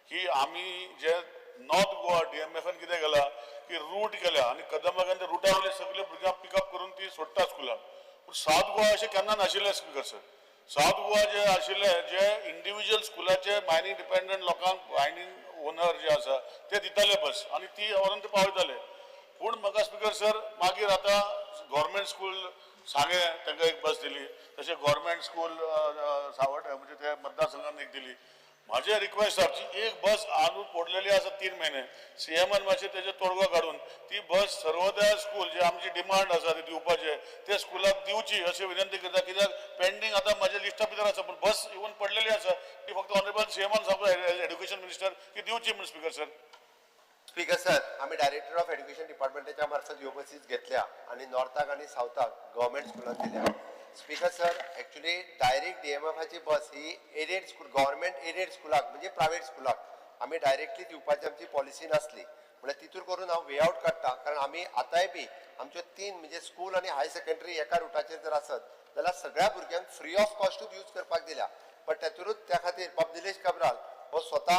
की आमी जे नॉर्थ गोवा डीएमएफान कितें केला की रूट केल्या आनी कदंबागान त्या रुटा वयले सगळे भुरग्यांक पिकअप करून ती सोडटा स्कुलान. पूण सावथ गोवा अशें केन्ना नाशिल्लें स्पीकर सर. सावथ गोवा जे आशिल्ले, जे इंडिविज्युअल स्कुलाचे मायनींग डिपेंडंट लोकांक, मायनींग ओनर जे आसा ते दिताले बस आनी ती व्हरून ते पावयताले. पूण म्हाका स्पीकर सर, मागीर आतां गव्हर्मेंट स्कूल सांगें तांकां एक बस दिली, तशें गव्हर्मेंट स्कूल सावड्डे म्हणजे ते मतदारसंघान एक दिली. म्हाजें रिक्वेस्ट आसा, एक बस आणून पडलेली आसा 3 म्हयने. सीएमान मातशें तेजेर तोडगो काडून ती बस सर्वोदय स्कूल जे आमची डिमांड आसा ती दिवपाचे, ते स्कुलाक दिवची अशें विनंती करता. कित्याक पेंडींग आतां म्हाज्या लिस्टा भितर आसा, पूण बस इवन पडलेली आसा. ती फक्त ऑनरेबल सीएमान सांगू, एड्युकेशन मिनिस्टर, की दिवची म्हूण स्पीकर सर. स्पीकर सर, आमी डायरेक्टर ऑफ एड्युकेशन डिपार्टमेंटाच्या मार्फत ह्यो बसीस घेतल्या आनी नॉर्थाक आनी सावथाक गव्हर्मेंट स्कुलान दिल्या. स्पीकर सर, एक्चुली डायरेक्ट डीएमएफाची बस ही एडेड स्कूल, गव्हर्मेंट एडेड स्कुलाक, म्हणजे प्रायवेट स्कुलाक आमी डायरेक्टली दिवपाची आमची पॉलिसी नासली. म्हणल्यार तितूर करून हांव वे आवट काडटा, कारण आमी आतांय बी आमच्यो तीन, म्हणजे स्कूल आनी हायर सेकंडरी एका रुटाचेर जर आसत जाल्यार सगळ्या भुरग्यांक फ्री ऑफ कॉस्टूच यूज करपाक दिल्या. बट तेतूनच त्या खातीर बाब निलेश काब्राल हो स्वता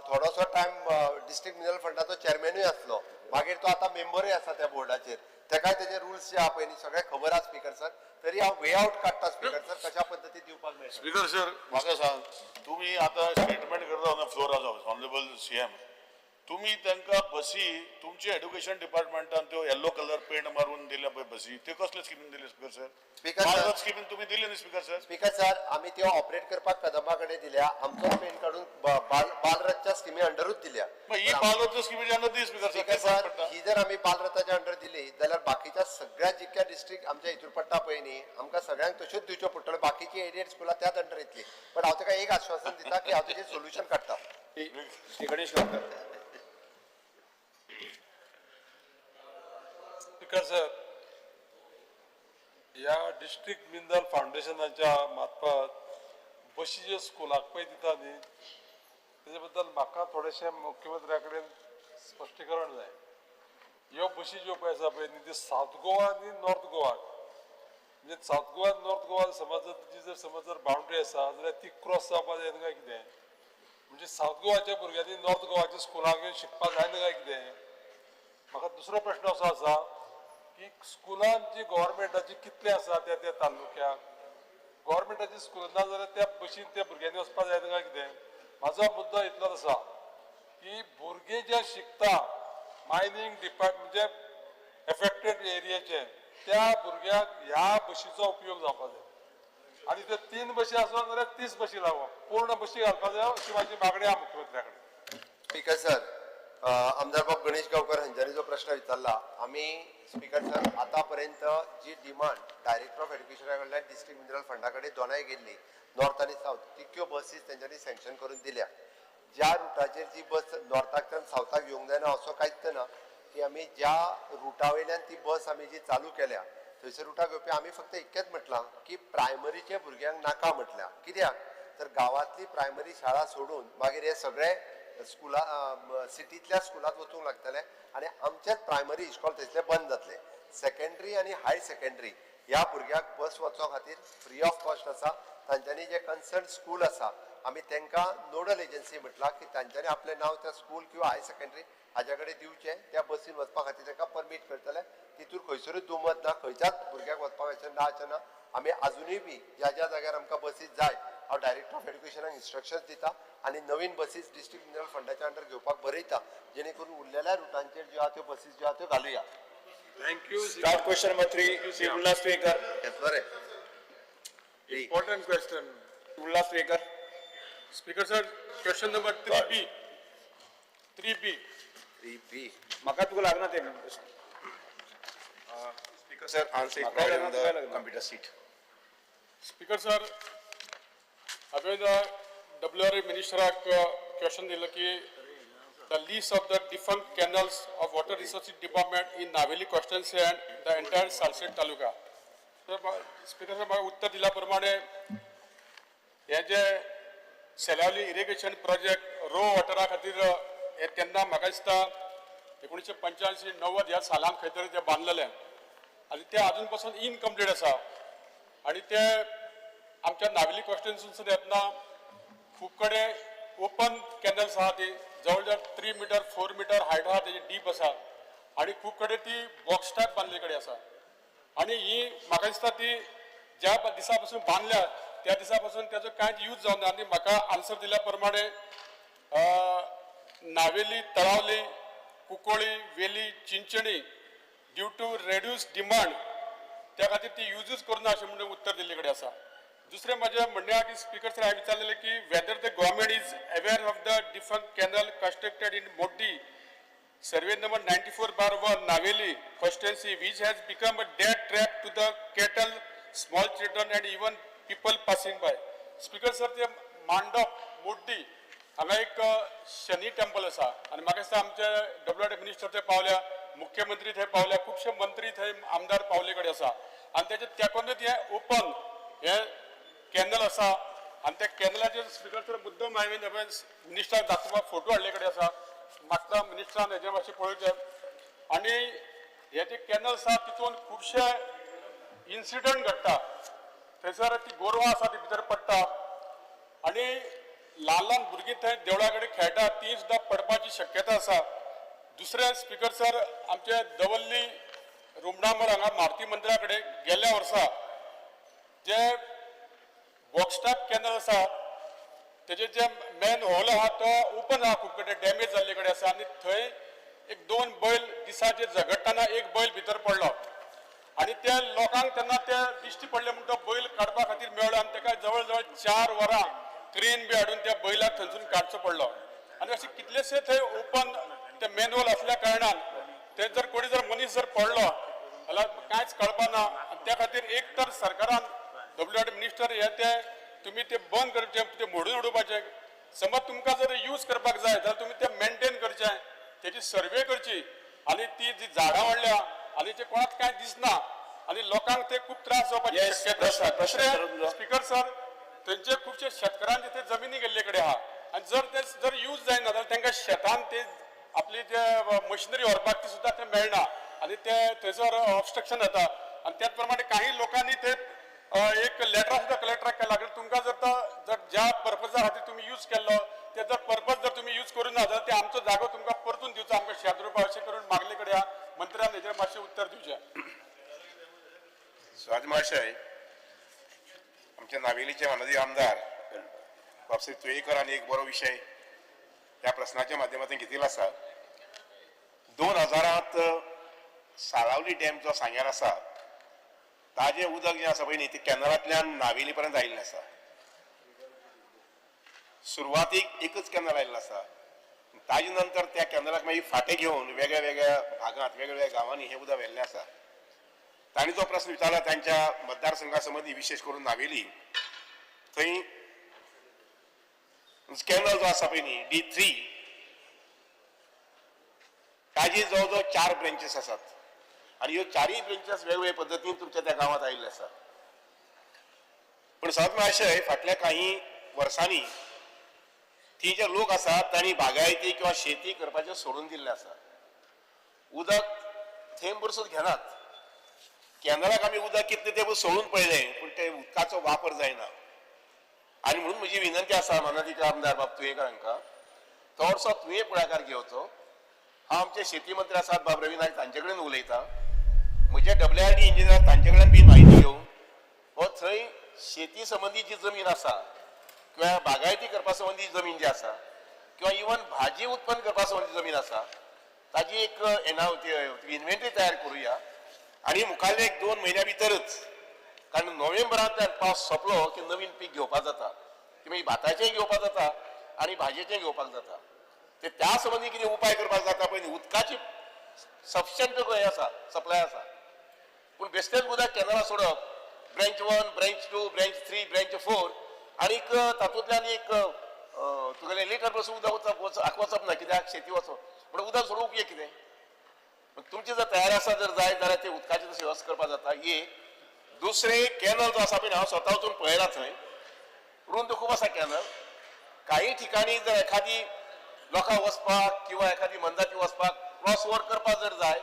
थोडोसो टायम डिस्ट्रिक्ट मिनरल फंडाचो चेअरमॅनूय आसलो. मागीर तो आतां मेंबरूय आसा त्या बोर्डाचेर. तेकाय तेजे रुल्स जे आहा पळय न्ही सगळें खबर आहा स्पीकर सर. तरी हांव वे आवट काडटा स्पीकर सर, कशा पद्दतीन दिवपाक मेळटा. स्पीकर सर, म्हाका सांग, तुमी आतां स्टेटमेंट करता ऑन फ्लोर आसा. ऑनरेबल सीएम, तुमी तांकां बसी तुमचे एड्युकेशन डिपार्टमेंटान त्यो येल्लो कलर पेंट मारून दिल्या पळय बसी, त्यो कसले स्किमीन दिल्यो speaker sir? Speaker sir. Balrath स्किमीन तुमी दिले न्ही स्पीकर सर? स्पीकर सर, आमी त्यो ऑपरेट करपाक कदंबा कडेन दिल्या. आमचोच पेंट काडून बालरथच्या स्किमी अंडरूच दिल्या. मग ही बालरथ स्किमीच्या under the speaker sir. Speaker sir, ही जर आमी बालरथाच्या अंडर दिली जाल्यार बाकीच्या सगळ्या जितक्या डिस्ट्रिक्ट आमच्या हितूर पडटा पळय न्ही, आमकां सगळ्यांक तश्योच दिवच्यो पडटल्यो. बाकीची एडेड स्कुलां त्याच अंडर येतली. बट हांव ताका एक आश्वासन दिता की हांव तेजेर सोल्युशन काडटा. श्री गणेश गावकर. स्पीकर सर, ह्या डिस्ट्रिक्ट मिनरल फावंडेशनाच्या मार्फत बशी ज्यो स्कुलाक पळय दिता न्ही, तेजे बद्दल म्हाका थोडेशें मुख्यमंत्र्या कडेन स्पश्टीकरण जाय. ह्यो बशी ज्यो पळय आसा पळय न्ही, त्यो सावथ गोवा आनी नॉर्थ गोवा, म्हणजे सावथ गोवा आनी नॉर्थ गोवा समज जर तिची जर समज जर बाउंड्री आसा जाल्यार ती क्रॉस जावपाक जायना काय कितें? म्हणजे सावथ गोवाच्या भुरग्यांनी नॉर्थ गोवाच्या स्कुलाक येवन शिकपाक जायना काय कितें? म्हाका दुसरो प्रश्न असो आसा की स्कुलान जी गव्हर्मेंटाची कितले आसा त्या त्या तालुक्याक गव्हर्मेंटाची स्कूल ना जाल्यार त्या बशीन त्या भुरग्यांनी वचपाक जायना काय कितें? म्हाजो मुद्दो इतलोच आसा की भुरगे जे शिकता मायनींग डिपार्ट म्हणजे एफेक्टेड एरियाचे, त्या भुरग्यांक ह्या बशीचो उपयोग जावपाक जाय. आनी ते 3 बशी आसत जाल्यार 30 बशी लावप, पूर्ण बशी घालपाक जाय अशी म्हाजी मागणी आहा मुख्यमंत्र्या कडेन. स्पीकर सर, आमदार बाब गणेश गावकर हांच्यानी जो प्रश्न विचारला, आमी स्पीकर सर आतापर्यंत जी डिमांड डायरेक्टर ऑफ एड्युकेशना कडल्यान डिस्ट्रिक्ट मिनरल फंडा कडेन दोनाय गेल्ली, नॉर्थ आनी सावथ, तितक्यो बसीस तेंच्यांनी सँक्शन करून दिल्या. ज्या रुटाचेर जी बस नॉर्थाकच्यान सावथाक येवंक जायना असो कांयच ना की आमी ज्या रुटा वयल्यान ती बस आमी जी चालू केल्या थंयसर रुटाक येवपी आमी फक्त इतकेंच म्हटलां की प्रायमरीच्या भुरग्यांक नाका म्हटल्या. कित्याक तर गांवांतली प्रायमरी शाळा सोडून मागीर हे सगळे स्कुला सिटींतल्या स्कुलांत वचूंक लागतले आनी आमचेच प्रायमरी इस्कॉल थंयसले बंद जातले. सेकेंडरी आनी हायर सेकेंडरी ह्या भुरग्यांक बस वचो खातीर फ्री ऑफ कॉस्ट आसा. तांच्यांनी जे कन्सर्न स्कूल आसा आमी तांकां नोडल एजन्सी म्हटलां की तांच्यांनी आपलें नांव त्या स्कूल किंवा हायर सेकेंडरी हाज्या कडेन दिवचें, त्या बसीन वचपा खातीर तांकां परमीट करतले. तितूर खंयसरूच दुमत ना, खंयच्याच भुरग्याक वचपाक अशें ना अशें ना. आमी आजुनूय बी ज्या ज्या जाग्यार आमकां बसीस जाय हांव डायरेक्टर ऑफ एड्युकेशनाक इन्स्ट्रक्शन्स दिता आनी नवीन बसीस डिस्ट्रिक्ट मिनरल फंडाच्या अंडर घेवपाक बरयता, जेणे करून उरलेल्या रुटांचेर ज्यो आहा त्यो बसीस ज्यो आहा त्यो घालुया. Thank you. Start question number 3, Shri Ulhas Tuyenkar. घेतलो रे. Important question. Ulhas Tuyenkar. Speaker sir, question number 3B. 3B. 3B. म्हाका तुका लागना ते. Speaker sir, answer is म्हाका provided लागना, on तुका the लागना. Computer sheet. Speaker sir, हांवें डब्ल्यू आर ए मिनिस्टराक क्वेश्चन दिलो की the list of the defunct canals of water resources department in Navelim constituency and the entire Salcete taluka. Speaker sir, म्हाका उत्तर दिल्या प्रमाणे हे जे सेलावली इरिगेशन प्रोजेक्ट रो वॉटरा खातीर हे तेन्ना म्हाका दिसता 1985-90 ह्या सालान खंय तरी ते बांदलेलें आनी ते आजून पासून इनकम्प्लीट आसा. आनी ते आमच्या नावेली कॉन्स्टिट्युन्सीसून येतना खूब कडेन ओपन कॅनल्स आहा, ती जवळ जवळ 3 मिटर 4 मिटर हायट आहा, तेजी डीप आसा आनी खूब कडेन ती बॉक्स टायप बांदले कडेन आसा. आनी ही म्हाका दिसता ती ज्या दिसा पासून बांदल्या त्या दिसा पासून तेजो कांयच यूज जावना. आनी म्हाका आन्सर दिल्या प्रमाणे Navelim, Talavali, Cuncolim, Veli, Chinchani due to reduce demand त्या खातीर ती युजूच करुना अशें म्हणून उत्तर दिल्ले कडेन आसा. दुसरें म्हाजें म्हणणें आहा की स्पिकर सर, हांवें विचारलेलें की whether the government is aware of the defunct canal constructed in Moddi survey number 94/1 Navelim constituency, which has become a death trap to the cattle, small children and even people passing by. Speaker sir, ते मांडप मोड्डी हांगा एक शनी टेम्पल आसा आनी म्हाका दिसता आमचे डब्ल्यू आर मिनिस्टर थंय पावल्या, मुख्यमंत्री थंय पावल्या, खुबशे मंत्री थंय आमदार पावले कडेन आसा आनी तेजे तेकोनूच हें ओपन हें कॅनल आसा आनी त्या कॅनलाचेर स्पिकर सर मुद्दम हांवें मिनिस्टराक दाखोवपाक फोटो हाडले कडेन आसा. म्हाका मिनिस्टरान हेजें मातशें पळोवचें. आनी हे जे कॅनल आसा तितून खुबशे इन्सिडंट घडटा, थंयसर ती गोरवां आसा ती भितर पडटा आनी ल्हान ल्हान भुरगीं थंय देवळा कडेन खेळटा ती सुद्दां पडपाची शक्यता आसा. दुसरें स्पिकर सर, आमचे दवल्ली रुमडामळ हांगा मारुती मंदिरा कडेन गेल्या वर्सा जे बॉक्सटाप कॅनल आसा तेजे जे मेन होल आहा तो ओपन आहा, खूब कडेन डॅमेज जाल्ले कडेन आसा आनी थंय एक दोन बैल दिसाचे झगडटना एक बैल भितर पडलो आनी त्या लोकांक तेन्ना ते दिश्टी पडले म्हूण तो बैल काडपा खातीर मेळ्ळो आनी ताका जवळ जवळ 4 वरां क्रेन बी हाडून त्या बैलाक थंयसून काडचो पडलो. आनी अशे कितलेशे थंय ओपन ते मेनहोल आसल्या कारणान ते जर कोणी जर मनीस जर पडलो जाल्यार कांयच कळपा ना. आनी त्या खातीर एक तर सरकारान डब्ल्यू आर मिनिस्टर हे ते तुमी ते बंद करचे, ते मोडून उडोवपाचे. समज तुमकां जर यूज करपाक जाय जाल्यार तुमी ते मेनटेन करचे, तेजी सर्वे करची आनी ती जी झाडां वाडल्या आनी ते कोणाक कांय दिसना आनी लोकांक ते खूब त्रास जावपाची शक्यता आसा. दुसरें स्पिकर सर, थंयचे खुबशे शेतकारांचे ते जमिनी गेल्ले कडेन आहा आनी जर ते जर यूज जायना जाल्यार तांकां शेतान ते आपली जे मशिनरी व्हरपाक ती सुद्दां ते मेळना आनी ते थंयसर ऑबस्ट्रक्शन जाता. आनी त्याच प्रमाणे काही लोकांनी ते एक लेटर सुद्दां कलेक्टराक केला की तुमकां जर तो जर ज्या पर्पजा खातीर तुमी यूज केल्लो ते जर पर्पज जर तुमी यूज करूं ना जाल्यार ते आमचो जागो तुमकां परतून दिवचो, आमकां शेत रोवपाक अशें करून मागले कडेन मंत्र्यान हेजेर मातशें उत्तर दिवचें. स्वाती महाशय, आमच्या नावेलीचे माननीय आमदार बाब श्री तुयेकरांनी एक बरो विशय ह्या प्रस्नाच्या माध्यमातून घेतिल्लो आसा. 2000 साळावली डॅम जो सांग्यार आसा ताजें उदक जें आसा पळय न्ही तें कॅनलांतल्यान नावेली पर्यंत आयिल्लें आसा. सुरवातीक एकच कॅनल आयिल्लो आसा, ताजे नंतर त्या कॅनलाक मागीर फांटे घेवन वेगळ्या वेगळ्या भागांत वेगळ्या वेगळ्या गांवांनी हें उदक व्हेल्लें आसा. तांणी जो प्रस्न विचारला तांच्या मतदारसंघा संबंदी विशेष करून नावेली थंय कॅनल जो आसा पळय न्ही D3 ताजे जवळ जवळ 4 ब्रेंचीस आसात आनी ह्यो 4 ब्रेंचीस वेगवेगळे पद्दतीन तुमच्या त्या गांवांत आयिल्ले आसा. पूण सत महाशय, फाटल्या काही वर्सांनी ती जे लोक आसात तांणी बागायती किंवा शेती करपाचें सोडून दिल्लें आसा. उदक थेंब सुद्दां घेनात. कॅनलाक आमी उदक कितलें तें सोडून पळयलें पूण ते उदकाचो वापर जायना. आनी म्हणून म्हजी विनंती आसा मानादीक आमदार बाब तुयेकर हांकां थोडसो तुवें फुडाकार घेवचो. हांव आमचे शेती मंत्री आसात बाब रवी नायक तांचे कडेन उलयतां, म्हजे WRD engineer तांचे कडेन बी म्हायती घेवन हो थंय शेती संबंदी जी जमीन आसा किंवा बागायती करपा संबंदी जमीन जी आसा किंवा इवन भाजी उत्पन्न करपा संबंदी जमीन आसा ताजी एक इन्व्हेंटरी तयार करुया आनी मुखाल्ले एक 2 म्हयन्या भितरच, कारण नोव्हेंबरांतल्यान पावस सोंपलो की नवीन पीक घेवपाक जाता, ती मागीर भाताचें घेवपाक जाता आनी भाजयेचें घेवपाक जाता. ते त्या संबंदी कितें उपाय करपाक जाता पळय. उदकाची सफिशंट हें आसा, सप्लाय आसा, पूण बेश्टेच उदक कॅनला सोडप, ब्रँच 1, ब्रँच 2, ब्रँच 3, ब्रँच 4 आनीक तातूंतल्यान एक तुगेलें लिटर पसून उदक वचप ना कित्याक शेती वचप, पूण उदक सोडूंक उपयोग कितें? तुमची जर तयारी आसा जर जाय जाल्यार ते उदकाची तशी वेवस्था करपाक जाता. एक दुसरें कॅनल जो आसा पळय हांव स्वता वचून पळयला, थंय रुंद खूब आसा कॅनल. काही ठिकाणी जर एखादी लोकांक वचपाक किंवा एखादी मनजाती वचपाक क्रॉस ओवर करपाक जर जाय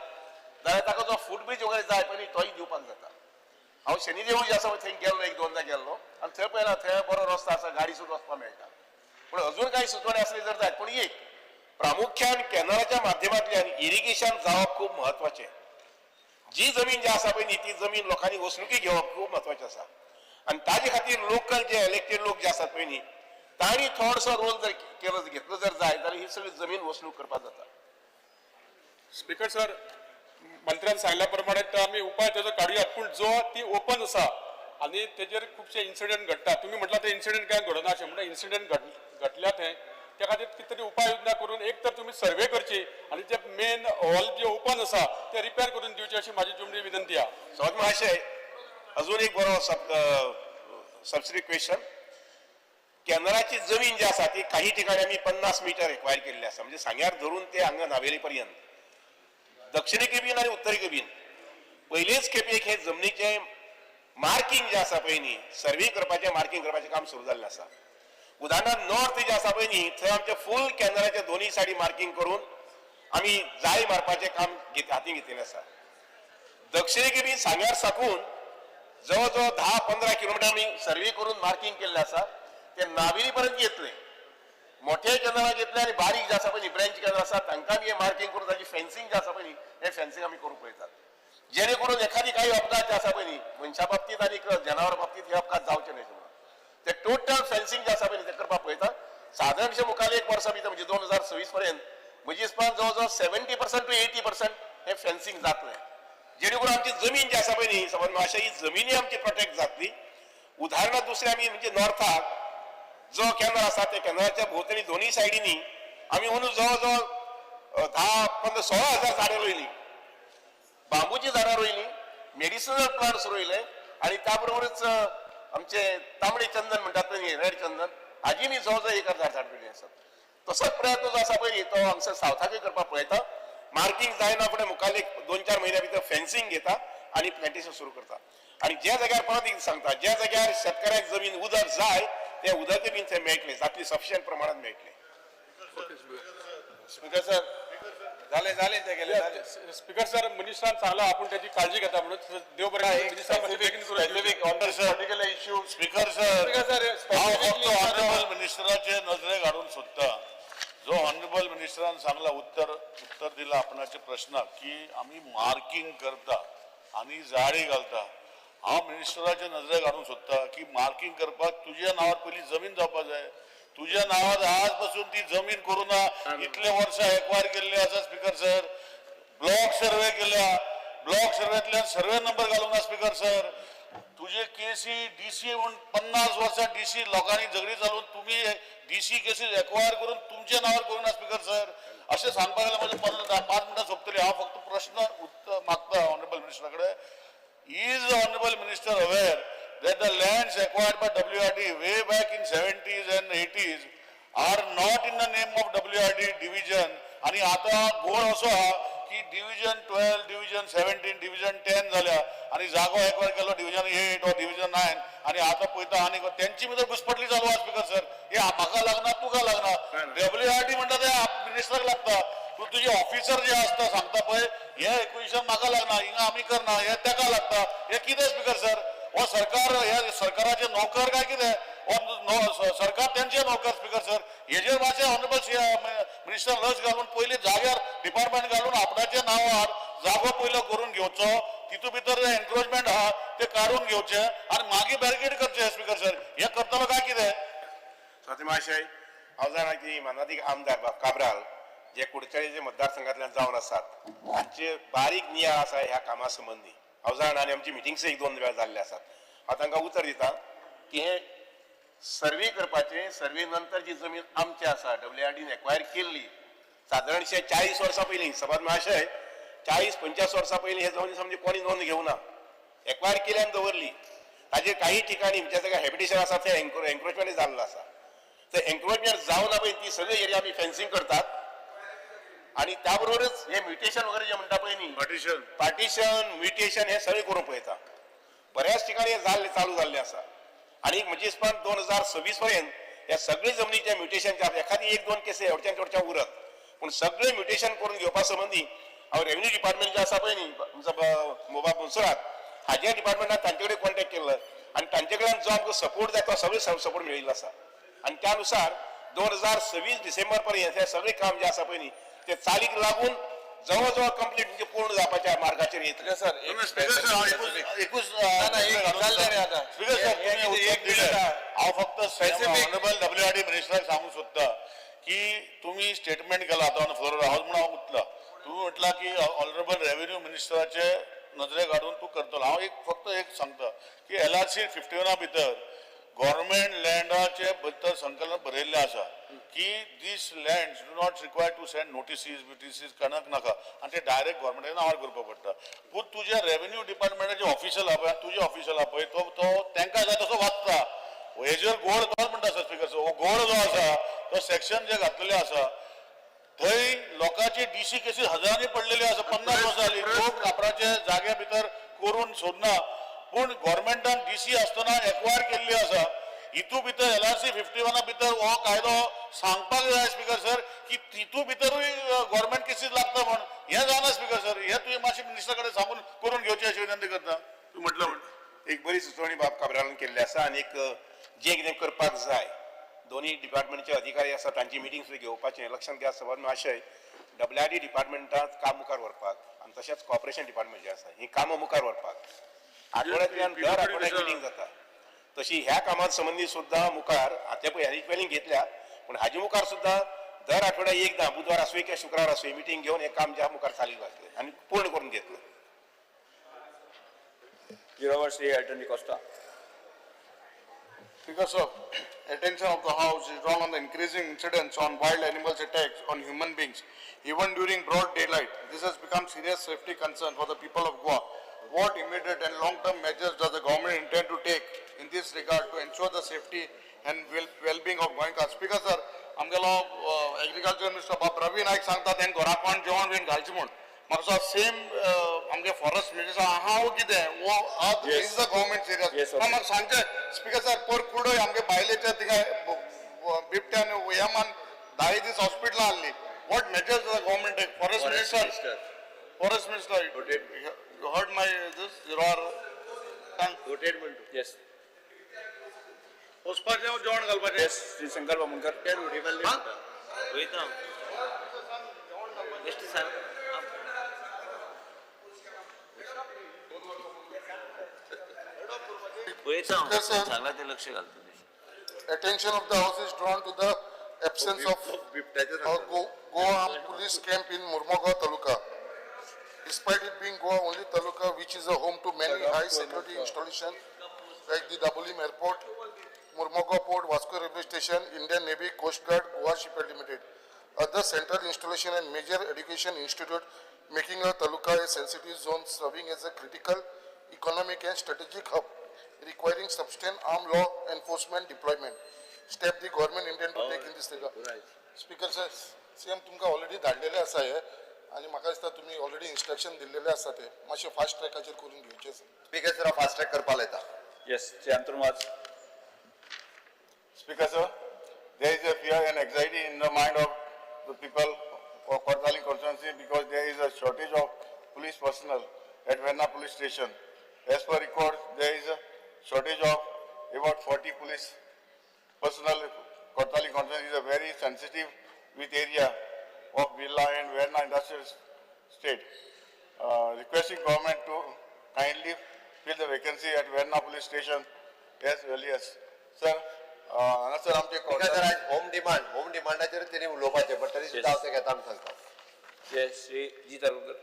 जाल्यार ताका जो फूट ब्रीज वगैरे जाय पळय तोय दिवपाक जाता. हांव शनिदेव जे आसा थंय गेल्लो, एक दोनदा गेल्लो आनी थंय पळयला थंय बरो रस्तो आसा, गाडी सुद्दां वचपाक मेळटा. पूण अजून कांय सुचोवणी आसली जर जाय. पूण एक प्रामुख्यान कॅनलाच्या माध्यमांतल्यान इरिगेशन जावप खूब म्हत्वाचें. जी जमीन जी आसा पळय न्ही ती जमीन लोकांनी वसणुकी घेवप खूब म्हत्वाचें आसा आनी ताजे खातीर लोकल जे इलेक्टेड लोक जे आसात पळय न्ही तांणी थोडोसो रोल जर केलो घेतलो जर जाय जाल्यार ही सगळी जमीन वसणूक करपाक जाता. स्पिकर सर, मंत्र्यान सांगल्या प्रमाणे तो आमी उपाय तेजो काडुया, पूण जो ती ओपन आसा आनी तेजेर खुबशे इन्सिडंट घडटा. तुमी म्हटलां ते इन्सिडंट काय घडना अशें म्हणटा, इन्सिडंट घडल्या थंय, त्या खातीर कितें तरी उपाय योजना करून एक तर तुमी सर्वे करची आनी जे मेन हॉल जे ओपन आसा ते रिपेर करून दिवचे अशी म्हाजी तुमची विनंती आहा. सवत महाशय, अजून एक बरो सबसिडी क्वेश्चन. कॅनलाची जमीन जी आसा ती काही ठिकाणी आमी 50 मिटर एक्वायर केल्ली आसा, म्हणजे सांग्यार धरून ते हांगा नावेली पर्यंत दक्षिणेक बीन आनी उत्तरेक बीन पयलेच खेपेक हे जमनीचें मार्किंग जें आसा पळय न्ही सर्वे करपाचें मार्किंग करपाचें काम सुरू जाल्लें आसा. उदाहरणार्थ नॉर्थ जें आसा पळय न्ही थंय आमचें फूल कॅनलाचे दोनूय सायडी मार्किंग करून आमी जाळी मारपाचें काम हातीन घेतिल्लें आसा. दक्षिणेक बी सांग्यार साकून जवळ जवळ 10-15 किलोमिटर आमी सर्वे करून मार्किंग केल्लें आसा, ते नावेली पर्यंत येतलें. मोठे कॅनला घेतले आनी बारीक जे आसा पळय न्ही ब्रँच कॅनल आसा तांकां बी हे मार्किंग करून ताची फेन्सिंग जे आसा पळय न्ही हे फेन्सिंग आमी करूंक पळयतात, जेणे करून एखादी काही अपघात जे आसा पळय न्ही मनशा बाबतींत आनी जनावरां बाबतींत हे अपघात जावचे न्हय म्हणून ते टोटल फेन्सिंग जे आसा पळय न्ही ते करपाक पळयता. सादारणशे मुखार एक वर्सा भितर म्हणजे 2026 पर्यंत म्हजी हिसपान जवळ जवळ 70% टू 80% हे फेन्सिंग जातलें, जेणे करून आमची जमीन जी आसा पळय न्ही समज अशा ही जमिनी आमची प्रोटेक्ट जातली. उदाहरणार्थ दुसरें आमी म्हणजे नॉर्थाक जो कॅनल आसा त्या कॅनलाच्या भोंवतणी दोनूय सायडींनी आमी अंदू जवळ जवळ 10, 15, 16 हजार झाडां रोयलीं, बांबूची झाडां रोयलीं, मेडिसिनल प्लांट्स रोयले आनी त्या बरोबरच आमचे तांबडे चंदन म्हणटात पळय रेड चंदन हाजी मी जवळ जवळ 1000 झाड रोयलीं आसात. तसोच प्रयत्न जो आसा पळय तो हांगसर सावथाकूय करपाक पळयता. मार्किंग जायना फुडें मुखार एक 2-4 म्हयन्या भितर फेन्सिंग घेता आनी प्लांटेशन सुरू करता. आनी ज्या जाग्यार परत एक सांगता, ज्या जाग्यार शेतकऱ्याक जमीन उदक जाय ते उदकय बीन थंय मेळटलें, जातली सफिशियंट प्रमाणात मेळटलें. स्पीकर सर, जालें जालें ते गेले. स्पीकर सर, मिनिस्टरान सांगला आपूण त्याची काळजी घेता म्हणून, देव बरें करूं. मिनिस्टर मातशें बेगीन करून Specific on sir. Particular issue. Speaker sir, speaker sir, हांव फक्त specifically honourable मिनिस्टराचे नजरेक हाडून सोदता. जो ऑनरेबल मिनिस्टरान सांगला उत्तर उत्तर दिला आपणाच्या प्रश्नाक की आमी मार्किंग करता आनी जाळी घालता. हांव मिनिस्टराच्या नजरेक हाडून सोदता की मार्किंग करपाक तुज्या नांवार पयली जमीन जावपा जाय. तुज्या नांवार आज पासून ती जमीन करूं ना, इतले वर्सां एक्वायर केल्ली आसा स्पीकर सर. ब्लॉक सर्वे केल्या, ब्लॉक सर्वेंतल्यान सर्वे नंबर घालूंक ना स्पीकर सर. तुजे केसी डीसी म्हूण 50 वर्सां डीसी लोकांनी झगडी चालून तुमी डीसी केसीस एक्वायर करून तुमच्या नांवार करूं ना स्पीकर सर. अशें सांगपाक गेल्यार म्हजें 15, 5 मिनटां सोंपतली. हांव फक्त प्रश्न उत्तर मागता ऑनरेबल मिनिस्टरा कडेन. Is the honorable minister aware that the lands acquired by WRD way back in 70s and 80s are not in the name of WRD division? आणि आता गोळ असो हा की डिव्हिजन 12, डिव्हिजन 17, डिव्हिजन 10 जाल्या आणि जागो एक्वायर केलो डिव्हिजन 8 वा डिव्हिजन 9 आणि आता पळयता आनी तेंची भितर घुसपटली चालू आहा स्पीकर सर. हे म्हाका लागना, तुका लागना, डब्ल्यूआरडी म्हणटा ते मिनिस्टराक लागता. तूं तुजे ऑफिसर जे आसता सांगता पळय हे एक्विजिशन म्हाका लागना, हिंगा आमी करना, हे तेका लागता, हे कितें स्पीकर सर? हो सरकार हे सरकाराचे नोकर काय कितें? हो सरकार तेंचे नोकर स्पीकर सर. हेजेर मातशें ऑनरेबल मिनिस्टर लक्ष घालून पयलीं जाग्यार डिपार्टमेंट घालून आपणाच्या नांवार जागो पयलो करून घेवचो, तितू भितर एन्क्रोचमेंट आहा ते काडून घेवचे आनी मागीर बॅरिकेड करचे स्पीकर सर. हे करतलो काय कितें? स्वाती महाशय, हांव जाणा की मानादीक आमदार बाब काब्राल जे कुडचडेचे मतदारसंघातल्यान जावन आसात तांचे बारीक नियाळ आसा ह्या कामा संबंदी. हांव जाणा आनी आमची मिटिंग्स 1-2 वेळा जाल्ले आसात. हांव तांकां उतर दिता की हे सर्वे करपाचे, सर्वे नंतर जी जमीन आमची आसा डब्ल्यूआरडीन एक्वायर केल्ली सादारणशे 40 वर्सां पयलीं, सभापती महाशय 40-45 वर्सां पयलीं हे जमनी समजी कोणी नोंद घेवना, एक्वायर केली आनी दवरली. ताजेर काही ठिकाणी ज्या जाग्यार हॅबिटेशन आसा ते एन्क्रोचमेंट जाल्लो आसा. तर एन्क्रोचमेंट जावना पळय ती सगळी एरिया आमी फेन्सिंग करतात आणि त्या बरोबरच हे म्युटेशन वगैरे जे म्हणटा पळय न्ही, पार्टिशन, पार्टिशन म्युटेशन हे सगळें करूंक पळयता. बऱ्याच ठिकाणी हे जाल्ले चालू जाल्ले आसा आनी म्हजे हिसपान 2026 पर्यंत ह्या सगळे जमनीच्या म्युटेशनच्या एखादी 1-2 केसी एवढ्यान चडच्या उरत, पूण सगळे म्युटेशन करून घेवपा संबंदी हांव रेव्हेन्यू डिपार्टमेंट जे आसा पळय न्ही आमचो मोबा मुन्सुरात हाज्या डिपार्टमेंटान तांचे कडेन कॉन्टेक्ट केल्लो आनी तांचे कडल्यान जो आमकां सपोर्ट जाय तो सगळे सपोर्ट मेळिल्लो आसा आनी त्या नुसार 2026 डिसेंबर पर्यंत हे सगळे काम जे आसा पळय न्ही ते चालीक लागून जवळ जवळ कंप्लीट म्हणजे पूर्ण जावपाच्या मार्गाचेर येतले. सर, एक स्पीकर सर, हांव एकूच ना, एक जालें रे आतां. स्पीकर सर, हे तुम्ही एक उत्तर दिलें. मिनिट आहा. हांव फक्त Specific. Honourable डब्ल्यूआरडी मिनिस्टराक सांगूंक सोदता की तुम्ही स्टेटमेंट केला आतां ऑन फ्लोर हांव म्हणून हांव उठला. तुम्ही म्हटला की ऑनरेबल रेव्हेन्यू मिनिस्टराचे नजरेक हाडून तूं करतलो. हांव एक फक्त एक सांगता की एलआरसी 51 भितर गव्हर्मेंट लँडाचे भितर संकलन बरयल्लें आसा की these land do not require to send notices बिटिसीज कणक नाका आनी ते डायरेक्ट गव्हर्मेंटाच्या नांवार करपाक पडटा. पूण तुज्या रेव्हेन्यू डिपार्टमेंटाचे ऑफिशियल आहा पळय, तुजे ऑफिशियल आहा पळय, तो तो तांकां जाय तसो वाचता. हेजेर गोड तोच म्हणटा सर स्पीकर, हो गोड जो आसा तो सेक्शन जे घातलेले आसा थंय लोकांची डीसी केसीस हजारांनी पडलेली आसा. 50 वर्सां जाली लोक कापराचे जाग्या भितर करून सोदना, पूण गव्हर्मेंटान डीसी आसतना एक्वायर केल्ली आसा. हितू भितर एलआरसी 51 भितर हो कायदो सांगपाक जाय स्पीकर सर की तितू भितरूय गव्हर्मेंट केसीस लागता म्हण हें जायना स्पीकर सर. हें तुवें मातशें मिनिस्टरा कडेन सांगून करून घेवचें अशी विनंती करता. तूं म्हटलं एक बरी सुचोवणी बाब काब्रालान केल्ली आसा आनी एक जें कितें करपाक जाय दोन्ही डिपार्टमेंटचे अधिकारी आसा तांची मिटींग सुद्दां घेवपाचें. लक्षांत घेयात सभापती महाशय, डब्ल्यू आर डी डिपार्टमेंटात काम मुखार व्हरपाक आनी तशेंच कॉर्पोरेशन डिपार्टमेंट जें आसा ही कामां मुखार व्हरपाक आठवड्यांतल्यान दर आठवड्याक मिटींग जाता. तशी ह्या कामां संबंदी सुद्दां मुखार आतां पळय एनक्वायरी घेतल्या, पूण हाजे मुखार सुद्दां दर आठवड्याक एकदां बुधवार आसूं किंवा शुक्रार आसूं मिटींग घेवन हें काम ज्या मुखार चालीक लागतलें आनी पूर्ण करून घेतलें. Zero hour, Shri Elton D'Costa. Speaker sir, attention of the House is drawn on the increasing incidents on wild animals attacks on human beings, even during broad daylight. This has become serious safety concern for the people of Goa. What immediate and long-term measures does the government intend to take in this regard to ensure the safety and well-being of Goenkars? Speaker sir, आमगेलो एग्रीकल्चर मिनिस्टर बाब रवी नायक सांगता तें घराकोण जेवण बीन घालचें म्हूण. म्हाका सेम आमगे फॉरेस्ट मिनिस्टर आहा वो कितें वो is the government serious? म्हाका सांगचें स्पीकर सर, पर कुडय आमगे बायलेच्या थिंगा बिबट्यान हेमान 10 दीस हॉस्पिटलान आहली. What measures the government take? Forest minister, forest minister, you heard my this zero hour. Yes. वचपाचें जेवण घालपाचें. येस, श्री शंकर बामणकर. वयता बेश्टें सांग. पळयता हांव, सांगला तें लक्ष घालता. Attention of the House is drawn to the absence of Goa Armed Police Camp in Mormugao Taluka. Despite it being Goa only taluka which is a home to many high security installations like the Dabolim Airport, Mormugao Port, Vasco Railway Station, Indian Navy, Coast Guard, Goa Shipyard Limited, other central installation and major education institute, making a taluka a sensitive zone serving as a critical economic and strategic hub, requiring substantial armed law enforcement deployment. Step the government intend to take in this regard. Speaker sir, CM तुमकां ऑलरेडी धाडलेले आसा हे आनी म्हाका दिसता तुमी ऑलरेडी इन्स्ट्रक्शन दिल्लेले आसा ते मातशें फास्ट ट्रॅकाचेर करून घेवचें आसा. स्पीकर सर, फास्ट ट्रॅक करपाक लायता. Yes, Shri Antrun Vaz. Speaker sir, there is a fear and anxiety in the mind of the people of Cortalim constituency because there is a shortage of police personnel at Verna police station. As per records, there is a shortage of about 40 police personnel. Cortalim constituency is a very sensitive with area of Villa and Verna industrial state. Requesting government to kindly fill the vacancy at Verna police station as early as. Sir, हांगासर आमचे स्पीकर सर, आयज होम डिमांड, होम डिमांडाचेर तेणी उलोवपाचें, बट तरी सुद्दां हांव तें घेता म्हूण सांगता. Yes, Shri Jeet Arolkar.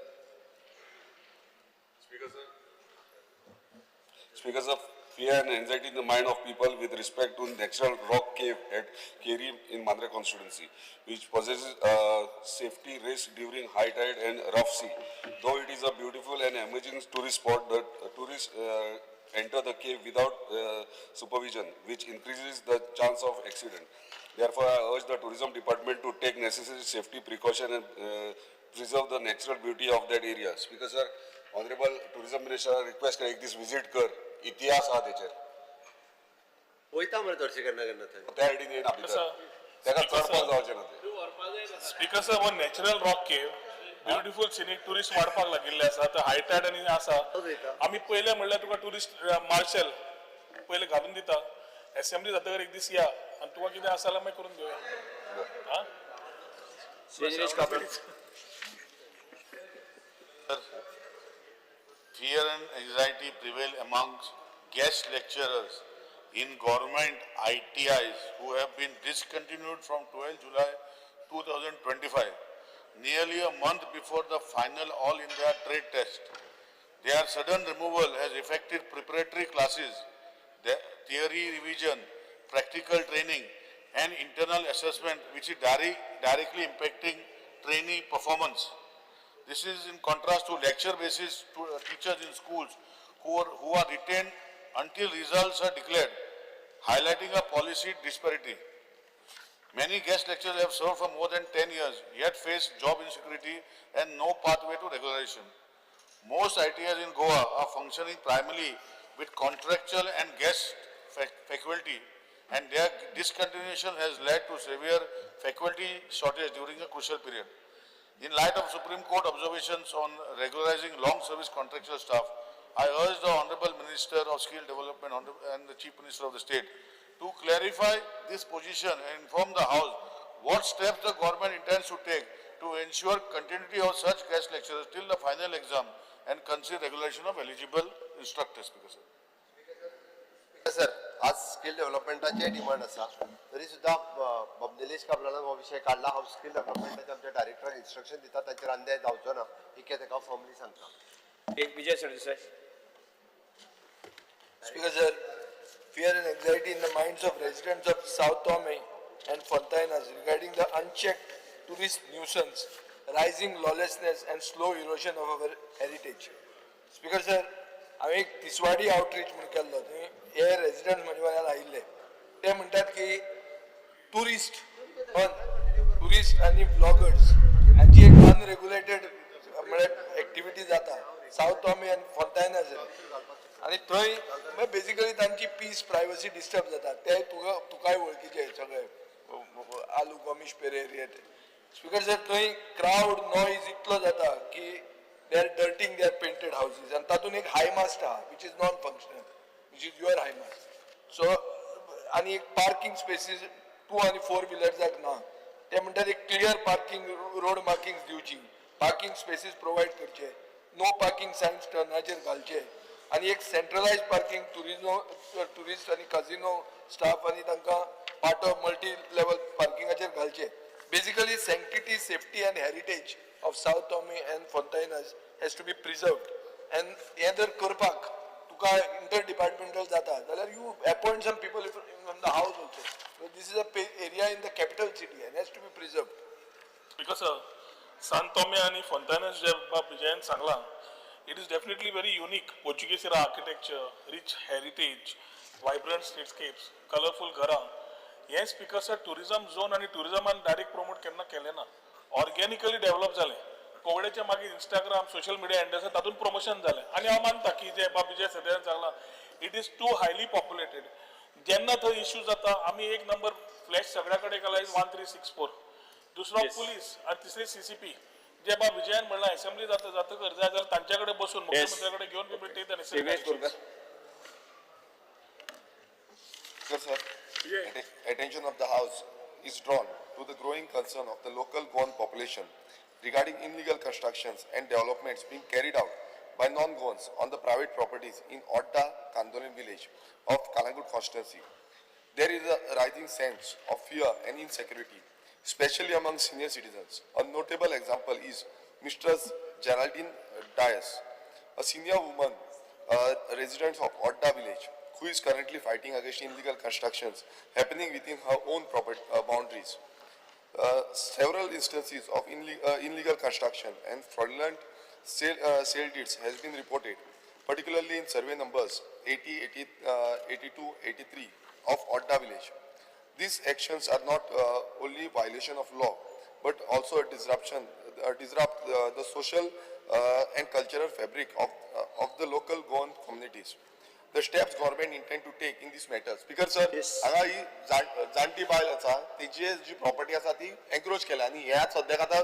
Speaker sir, fear and anxiety in the mind of people with respect to natural rock cave at Keri in Mandre constituency, which possesses safety risk during high tide and rough sea. Though it is a beautiful and amazing tourist spot, the tourists enter the cave without supervision, which increases the chance of accident. Therefore, I urge the tourism department to take necessary safety precaution and preserve the natural beauty of that area. Speaker sir, Honorable Tourism Minister, request एक दीस visit कर, इतिहास आहा तेचेर. वयता मरे चडशे केन्ना केन्ना थंय. त्या सायडीन येना भितर, तेका चडपाक जावचें ना तें. स्पीकर सर, हो natural rock cave, beautiful scenic, tourist वाडपाक लागिल्ले आसा. आतां हाय टायड आनी आसा. आमी पयले म्हणल्यार तुका टुरिस्ट मार्शल पयले घालून दिता. एसेंब्ली जातकर एक दीस या आनी तुका कितें आसा जाल्यार मागीर करून घेवया. आं. Shri Nilesh Cabral. Fear and anxiety prevail amongst guest lecturers in government ITIs who have been discontinued from 12 July 2025, nearly a month before the final All India Trade Test. Their sudden removal has affected preparatory classes, the theory revision, practical training, and internal assessment, which is directly impacting trainee performance. This is in contrast to lecture basis to teachers in schools who are retained until results are declared, highlighting a policy disparity. Many guest lecturers have served for more than 10 years, yet face job insecurity and no pathway to regularization. Most ITIs in Goa are functioning primarily with contractual and guest faculty, and their discontinuation has led to severe faculty shortage during a crucial period. In light of Supreme Court observations on regularizing long service contractual staff, I urge the Honorable Minister of Skill Development and the Chief Minister of the state to clarify this position and inform the House what steps the government intends to take to ensure continuity of such guest lecturers till the final exam and consider regulation of eligible instructors, Speaker sir. Sir आज स्किल डेव्हलपमेंटाचे डिमांड आसा तरी सुद्दां बाब निलेश काब्रालान हो विशय काडला. हांव स्किल डेव्हलपमेंटाचे आमच्या डायरेक्टराक इन्स्ट्रक्शन दिता, तांचेर अन्याय जावचो ना इतकें ताका हांव फर्मली सांगता. एक Vijay Sardesai. Speaker sir, fear and anxiety in the minds of residents of Sao Tome and Fontainhas regarding the unchecked tourist nuisance, rising lawlessness and slow erosion of our heritage. Speaker sir, हांवें एक तिसवाडी आउटरीच म्हूण केल्लो, थंय हे रेजिडंट म्हजे वांगडा आयिल्ले, ते म्हणटात की टुरिस्ट आनी ब्लॉगर्स हांची एक अनरेग्युलेटेड म्हळ्यार एक्टिविटी जाता सावथ टॉमी आनी फोंतायनास, आनी थंय मागीर बेजिकली तांची पीस प्रायवसी डिस्टर्ब जाता. ते तुका तुकाय वळखीचे सगळे आलू गोमिश पेरेर हे ते. स्पीकर सर, थंय क्रावड नॉयज इतलो जाता की they are dirtying their painted houses, आनी तातूंत एक हाय मास्ट आहा which is non functional, which is your high mast. So आनी एक पार्किंग स्पेसीस 2 आनी 4 व्हिलर्साक ना. ते म्हणटात एक क्लियर पार्किंग रोड मार्किंग दिवची, पार्किंग स्पेसीस प्रोवायड करचे, नो पार्किंग सायन्स टर्नाचेर घालचे, आनी एक सेंट्रलायज पार्किंग टुरिस्ट आनी काजिनो स्टाफ आनी तांकां पाटो मल्टी लेवल पार्किंगाचेर घालचे. Basically sanctity, safety and heritage of Sao Tome and Fontainhas has to be preserved. And हें जर करपाक तुका इंटर डिपार्टमेंटल जाता जाल्यार you appoint some people from the house also. This is a area in the capital city and has to be preserved. Because San Thome आनी फोंतानस जे बाब विजयान सांगलां, it is definitely very unique. Portuguese era architecture, rich heritage, vibrant streetscapes, colourful घरां. हें स्पीकर सर टुरिजम झोन आनी टुरिजमान डायरेक्ट प्रमोट केन्ना केलें ना, ऑर्गेनिकली डेव्हलप जालें. कोविडाच्या मागीर इंस्टाग्राम, सोशल मिडिया हँडल्स तातूंत प्रमोशन जालें. आनी हांव मानता की जे बाब विजय सरदेसायान सांगलां, it is too highly populated. जेन्ना थंय इश्यू जाता आमी एक नंबर फ्लॅश सगळ्या कडेन केला is 1364, दुसरो पुलीस आनी तिसरी सीसीपी. जे बाब विजयान म्हणलां असेंब्ली जाता जातकर जाय जाल्यार तांचे कडेन बसून मुख्यमंत्र्या कडेन घेवन we will take the necessary. Sir, attention of the House is drawn to the growing concern of the local Goan population regarding illegal constructions and developments being carried out by non-Goans on the private properties in Odda Candolim village of Calangute constituency. There is a rising sense of fear and insecurity, especially among senior citizens. A notable example is Mrs. Geraldine Dias, a senior woman, resident of Odda village, who is currently fighting against illegal constructions happening within her own property boundaries. Several instances of illegal construction and fraudulent sale deeds has been reported, particularly in survey numbers 80, 82, 83 of Odda village. These actions are not only violation of law, but also a disrupt the social and cultural fabric of the local Goan communities. The steps government intend to take in this matter. Speaker sir, हांगा ही जाणटी बायल आसा, तेजी जी प्रॉपर्टी आसा ती एन्क्रोच केल्या आनी ह्या सद्याक आतां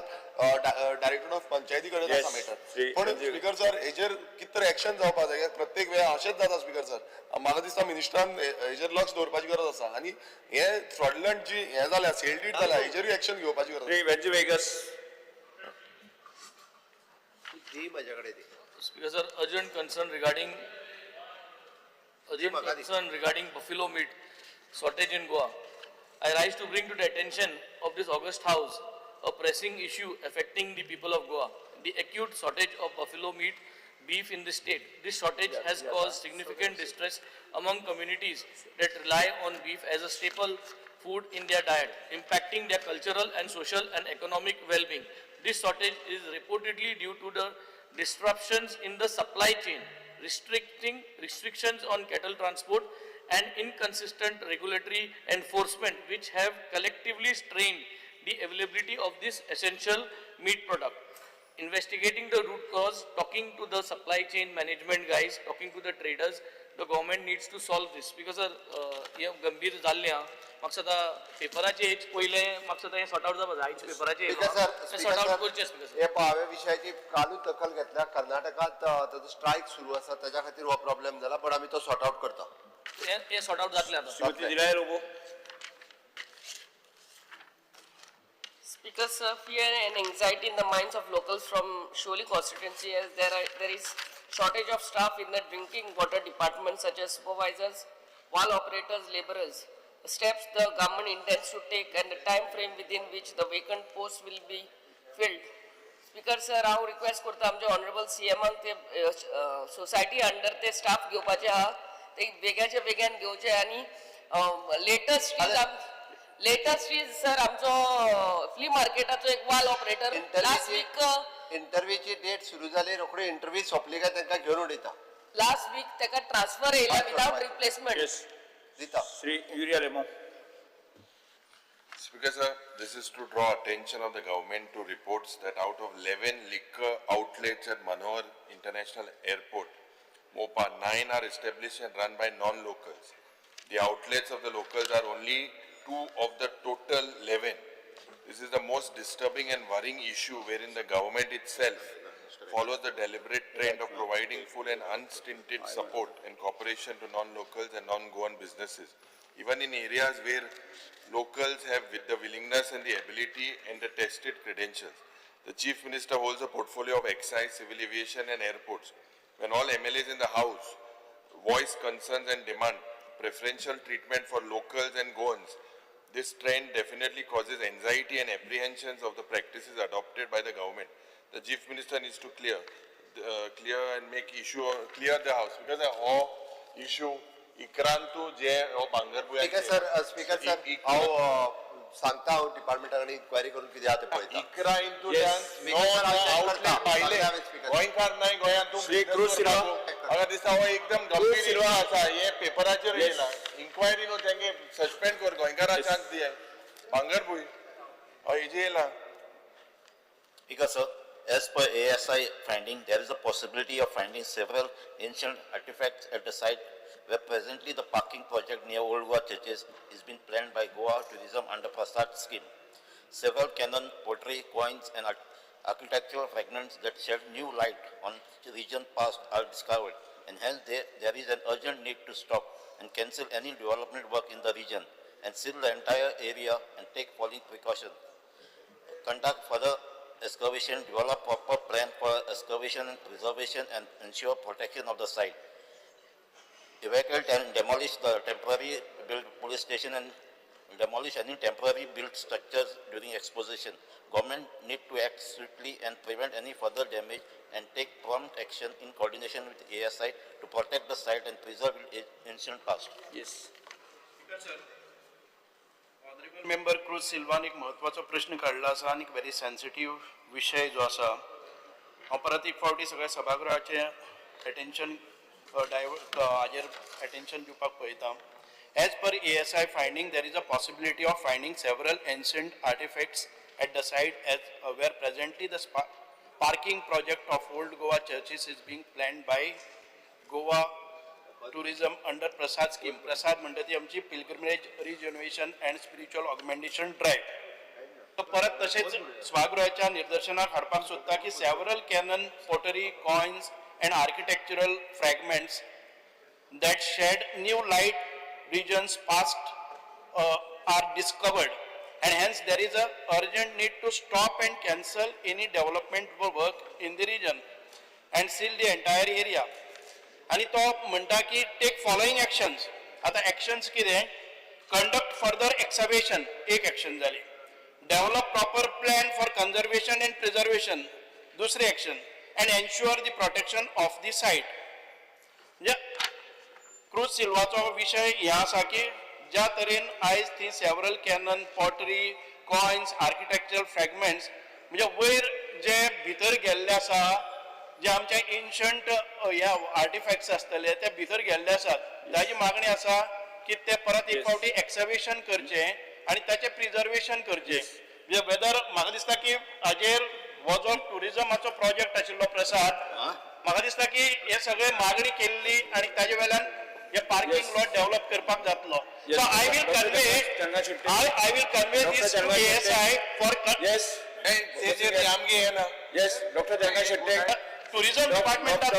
डायरेक्टर ऑफ पंचायती कडेन आसा मॅटर. पण स्पीकर सर, हेजेर कितें तरी एक्शन जावपा जाय, कित्याक प्रत्येक वेळा अशेंच जाता. स्पीकर सर, म्हाका दिसता मिनिस्टरान हेजेर लक्ष दवरपाची गरज आसा आनी हे फ्रॉडलंट जी हें जाल्या, सेल डीड जाल्या, हेजेरूय एक्शन घेवपाची गरज आसा. दी म्हजे कडेन दी. Speaker sir, urgent concern regarding buffalo meat shortage in Goa. I rise to bring to the attention of this august house a pressing issue affecting the people of Goa, the acute shortage of buffalo meat, beef in the state. This shortage has caused significant distress among communities that rely on beef as a staple food in their diet, impacting their cultural and social and economic well-being. This shortage is reportedly due to the disruptions in the supply chain, restrictions on cattle transport, and inconsistent regulatory enforcement, which have collectively strained the availability of this essential meat product. Investigating the root cause, talking to the supply chain management guys, talking to the traders, the government needs to solve this. Because हे गंभीर जाल्लें आहा, म्हाका सदां पेपराचेर पयलें, म्हाका सदां हें सॉर्ट आउट जावपा जाय. आयज पेपराचेर सॉर्ट आउट करचें. स्पीकर हे हांवें विशयाची कालूच दखल घेतल्या. कर्नाटकांत ताजो स्ट्रायक सुरू आसा, ताज्या खातीर हो प्रॉब्लेम जाला, पण आमी तो सॉर्ट आउट करता. हें सॉर्ट आउट जातलें आतां. श्रीमती दिलाय Lobo. Speaker sir, fear and anxiety in the minds of locals from Siolim constituency as there is shortage of staff in the drinking water department such as supervisors, valve operators, laborers. The steps the government intends to take and the time frame within which the vacant posts will be filled. Speaker sir, हांव रिक्वेस्ट करता आमचे ऑनरेबल सीएमाक ते सोसायटी अंडर ते स्टाफ घेवपाचे आहा, ते बेगाचे बेगान घेवचे आनी लेटस्ट is sir आमचो फ्ली मार्केटाचो एक वाल ऑपरेटर लास्ट वीक इंटरव्यूची डेट सुरू जाली रोखडी इंटरव्यू सोंपली काय तांकां घेवन उडयता. लास्ट वीक ताका ट्रान्सफर येयला विदाउट रिप्लेसमेंट. दिता. Shri Yuri Alemao. Speaker sir, this is to draw attention of the government to reports that out of 11 liquor outlets at Manohar International Airport, Mopa, 9 are established and run by non-locals. The outlets of the locals are only 2 of the total 11. This is the most disturbing and worrying issue wherein the government itself follows the deliberate trend of providing full and unstinted support and cooperation to non-locals and non-Goan businesses, even in areas where locals have with the willingness and the ability and the tested credentials. The Chief Minister holds a portfolio of excise, civil aviation and airports. When all MLAs in the House voice concerns and demand preferential treatment for locals and Goans, this trend definitely causes anxiety and apprehensions of the practices adopted by the government. The Chief Minister needs to clear and make issue, clear the House, because the whole issue इकरांतू जे हो speaker sir, speaker sir, हांव सांगता हांव डिपार्टमेंटा कडेन इन्क्वायरी करून कितें आहा तें पळयता. 11 इंतूल्यान आउटलेट भायले गोंयकार नाही गोंयांत तूं म्हाका दिसता हो एकदम गंभीर इश्यू आसा, हे पेपराचेर येयला. इन्क्वायरी न्हू तेंगे सस्पेंड कर, गोंयकाराक चान्स दियाय. भांगरभूंय हय हेजे येयला. Speaker sir, as per ASI finding, there is a possibility of finding several ancient artifacts at the site where presently the parking project near Old Goa churches is being planned by Goa Tourism under Prasad scheme. Several cannon, pottery, coins and architectural fragments that shed new light on the region past are discovered, and hence there is an urgent need to stop and cancel any development work in the region and seal the entire area and take following precautions. Conduct further excavation, develop proper plan for excavation and preservation and ensure protection of the site. Evacuate and demolish the temporary built police station and demolish any temporary built structures during exposition. Government need to act swiftly and prevent any further damage and take prompt action in coordination with ASI to protect the site and preserve its ancient past. Yes. Speaker sir, honorable member Cruz Salwan एक महत्वाचो प्रश्न काडला आसा आनी व्हेरी सेन्सिटीव विशय जो आसा, हांव परत एक फावटी सगळ्या सभागृहाचें एटेन्शन डायवर्ट हाजेर एटेन्शन दिवपाक पळयता. As per ASI finding, there is a possibility of finding several ancient artifacts at the site as where presently the parking project of Old Goa churches is being planned by Goa Tourism under Prasad scheme. Prasad म्हणटा ती आमची pilgrimage rejuvenation and spiritual augmentation drive. तो परत तशेंच सभागृहाच्या निदर्शनाक हाडपाक सोदता की several cannon, pottery, coins and architectural fragments that shed new light regions past are discovered, and hence there is a urgent need to stop and cancel any development work in the region and seal the entire area. आणि तो म्हणटा की टेक फॉलोइंग एक्शन्स. आता एक्शन्स कितें? कंडक्ट फर्दर एक्सकेवेशन, एक एक्शन जाली. Develop proper plan for conservation and preservation, दुसरें action, and ensure the protection of the site. म्हणजे क्रूज सिल्वाचो विशय हे आसा की ज्या तरेन आयज थंय several cannon, pottery, coins, architectural fragments म्हणजे वयर जे भितर गेल्ले आसा, जे आमचे एन्शंट हे आर्टिफॅक्ट्स आसतले ते भितर गेल्ले आसात. ताजी मागणी आसा की ते परत एक फावटी एक्सकेवेशन करचें आनी ताचें प्रिजर्वेशन करचें. म्हणजे वेदर म्हाका दिसता की हाजेर हो जो ट्युरिजमाचो प्रोजेक्ट आशिल्लो प्रसाद, म्हाका दिसता की हे सगळे मागणी केल्ली आनी ताजे वेल्यान हे पार्किंग लॉट डेव्हलप करपाक जातलो. So I will convey, I will convey this to ASI for yes. आमगे येना. येस डॉक्टर जंगा शेट्टे. टुरिझम डिपार्टमेंटात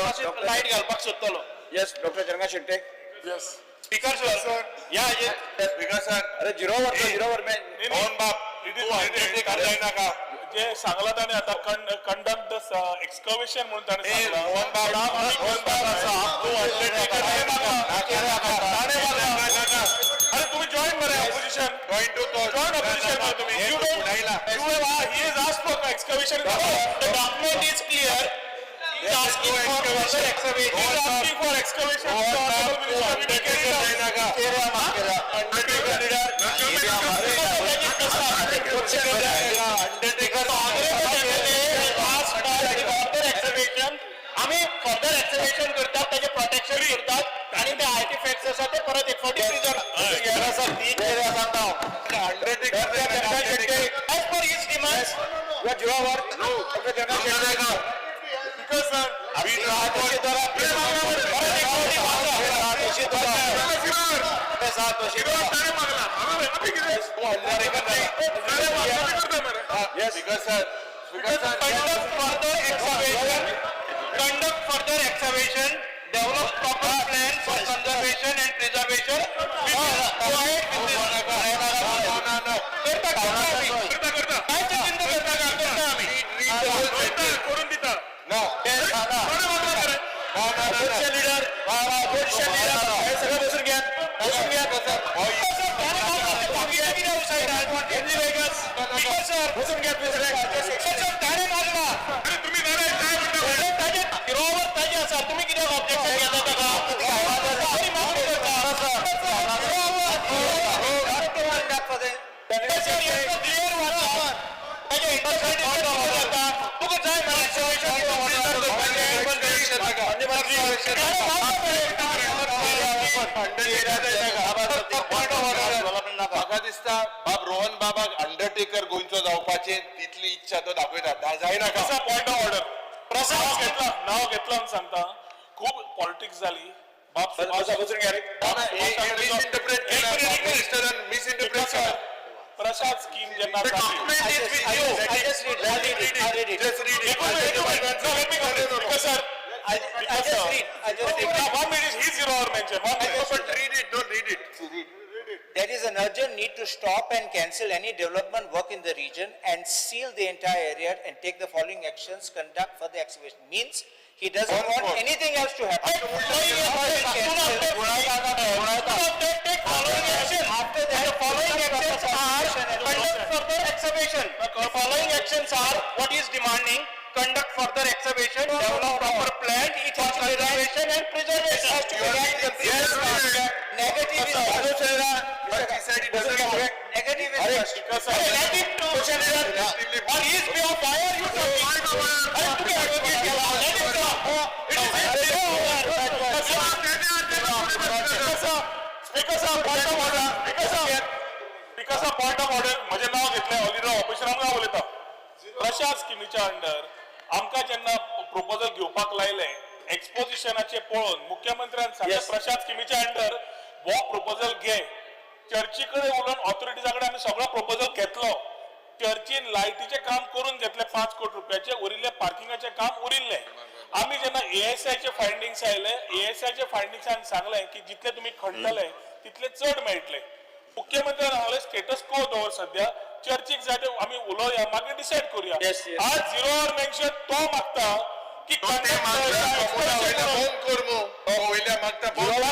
लायट घालपाक सोदतलो. Yes doctor Janga Shette. Yes speaker sir, ह्या हाजेर स्पीकर सर, अरे झिरोवर झिरोवर मोहन बाब. It is जे सांगला ताणें आतां कंडक्ट the excavation म्हणून ताणें सांगलां. अरे तुम्ही जॉईन मरे ऑपोजिशन, जॉईन ऑपोजिशन मरे तुम्ही. You don't, you have, he is asked for excavation. The document is clear. He is asking for further excavation. He is asking for excavation. The honorable minister will carry it out. आम्ही फर्दर एक्सकेवेशन करतात, ताचे प्रोटेक्शन करतात आणि ते आर्टिफॅक्ट्स आसा ते परत एक फावटी preserve. As per his demands. Conduct further excavation, conduct further excavation, develop proper plan for conservation and preservation. We will go ahead with this. करता करता आम्ही. काय ते चिंता करता का? करता आम्ही. करून दिता. सगळं बसून घ्या, बसून घ्या. बसून घ्या. ताणें मागला. अरे तुम्ही काय म्हणता? ताजे हिरोवर ताजे आसा, तुम्ही कित्याक ऑब्जेक्शन घेता ताका? तरी मागणी करता. क्लियर वाचा, ताजे इंटरप्रिटेशन जाता. तुका जाय म्हाका दिसता बाब रोहन बाबाक अंडरटेकर गोंयचो जावपाचे तितली इच्छा तो दाखयता, जायनाका. पॉइंट ऑफ ऑर्डर, नाव घेतला, नाव घेतला म्हणून सांगता. खूप पॉलिटिक्स झाली बाब सुभाष. बसून घ्या रे. मिसइंटरप्रेट केला मिनिस्टरान, मिसइंटरप्रेट केला. प्रसाद स्कीम जेन्ना जाली, I just read, I read it, I read it. Just read it. एक मिनिट, एक minute. No, let me complete. Because sir, I just read, I just read. One minute, he's zero hour mention. One minute. But read it, don't read it. There is an urgent need to stop and cancel any development work in the region and seal the entire area and take the following actions, conduct further excavation. Means he doesn't want anything else to happen. Take following action. After that, The following actions are conduct further excavation. The following actions are what is demanding: conduct further excavation, develop proper plan for conservation and preservation. Has to be right. Yes, Negative is first. But he said he doesn't want. Negative is first. Hey, let him talk. On his behalf, why are you talking? अरे तुम्ही advocate केला. Let him talk. It is his behalf. Speaker साहेब, point of order. Speaker साहेब, स्पीकर साहेब, पॉइंट ऑफ ऑर्डर. म्हजें नाव घेतलें ऑलरेडी ऑपोजिशन नाव उलयता. प्रशाद स्किमीच्या अंडर आमकां जेन्ना प्रपोजल घेवपाक लायलें एक्सपोजिशनाचे पळोवन मुख्यमंत्र्यान सांगलें प्रशाद स्किमीच्या अंडर हो प्रपोजल घे. चर्ची कडेन उलोवन ऑथॉरिटीजा कडेन आमी सगळो प्रपोजल घेतलो. चर्चीन लायटीचें काम करून घेतलें 5 कोटी रुपयाचें, उरिल्लें पार्किंगाचें काम उरिल्लें. आमी जेन्ना एएसआयचे फायंडिंग्स आयले, एएसआयचे फायंडिंग्सान सांगलें की जितले तुमी खणटले तितले चड मेळटले. मुख्यमंत्र्यान सांगलें स्टेटस को दवर सध्या, चर्चीक जाय ते आमी उलोवया, मागीर डिसायड करूया. Yes, yes. आज झिरो our mention तो मागता की तो ते मागता, वयल्या बोंब कर मु. तो वयल्या मागता बोंब कर.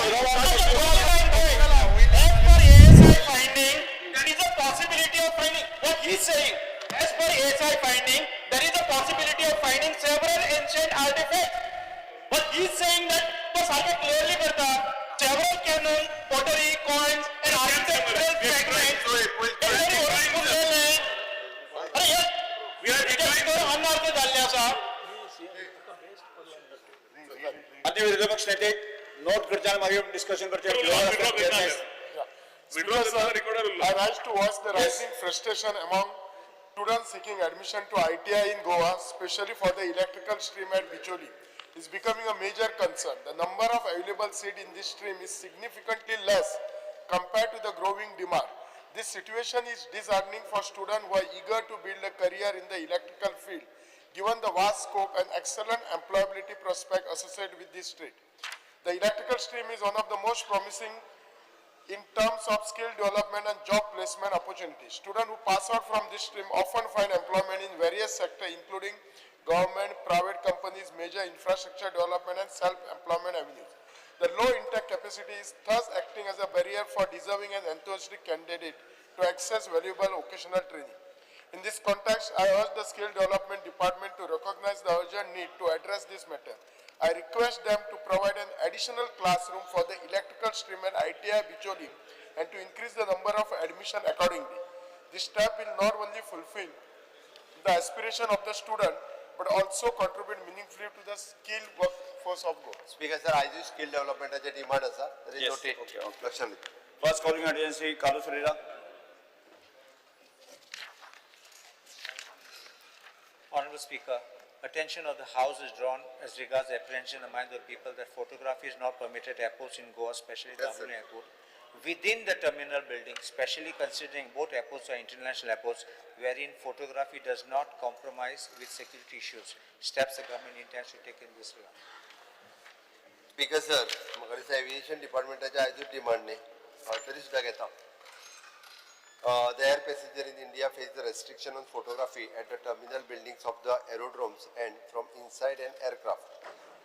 As per ASI finding, there is a possibility of finding, what he is saying, as per ASI finding, there is a possibility of finding several ancient artifacts. But he is saying that, तो सारखे clearly करता, several cannon, pottery, coins and architectural fragments. हे तरी उरलेले. अरे हे भितर अनर्थ जाल्ले आसा. आदी विरोधी पक्ष नेते नोट करचे आनी मागीर डिस्कशन करचे. विड्रॉ करतना recorder I rise to voice the rising frustration among students seeking admission to ITI in Goa, especially for the electrical stream at Bicholi, is becoming a major concern. The number of available seats in this stream is significantly less compared to the growing demand. This situation is disheartening for students who are eager to build a career in the electrical field, given the vast scope and excellent employability prospect associated with this trade. The electrical stream is one of the most promising in terms of skill development and job placement opportunities. Students who pass out from this stream often find employment in various sectors, including government, private companies, major infrastructure development, and self-employment avenues. The low intake capacity is thus acting as a barrier for deserving and enthusiastic candidate to access valuable vocational training. In this context, I urge the Skill Development Department to recognize the urgent need to address this matter. I request them to provide an additional classroom for the electrical stream at ITI Bicholim and to increase the number of admission accordingly. This step will not only fulfill the aspiration of the student, but also contribute meaningfully to the skilled workforce of Goa. Speaker sir, आयजूय स्किल डेव्हलपमेंटाचे डिमांड आसा तरी Yes, noted okay, okay. लक्षात घेता. First calling attention Shri Carlos Ferreira. Honorable Speaker, attention of the House is drawn as regards the apprehension in the minds of people that photography is not permitted at airports in Goa, especially the Yes, sir. Dabolim Airport. Within the terminal building, especially considering both airports are international airports, wherein photography does not compromise with security issues. Steps the government intends to take in this regard. Speaker sir, म्हाका दिसता एविएशन डिपार्टमेंटाचे आयजूच डिमांड न्ही, हांव तरी सुद्दां घेता. The air passenger in India face the restriction on photography at the terminal buildings of the aerodromes and from inside an aircraft.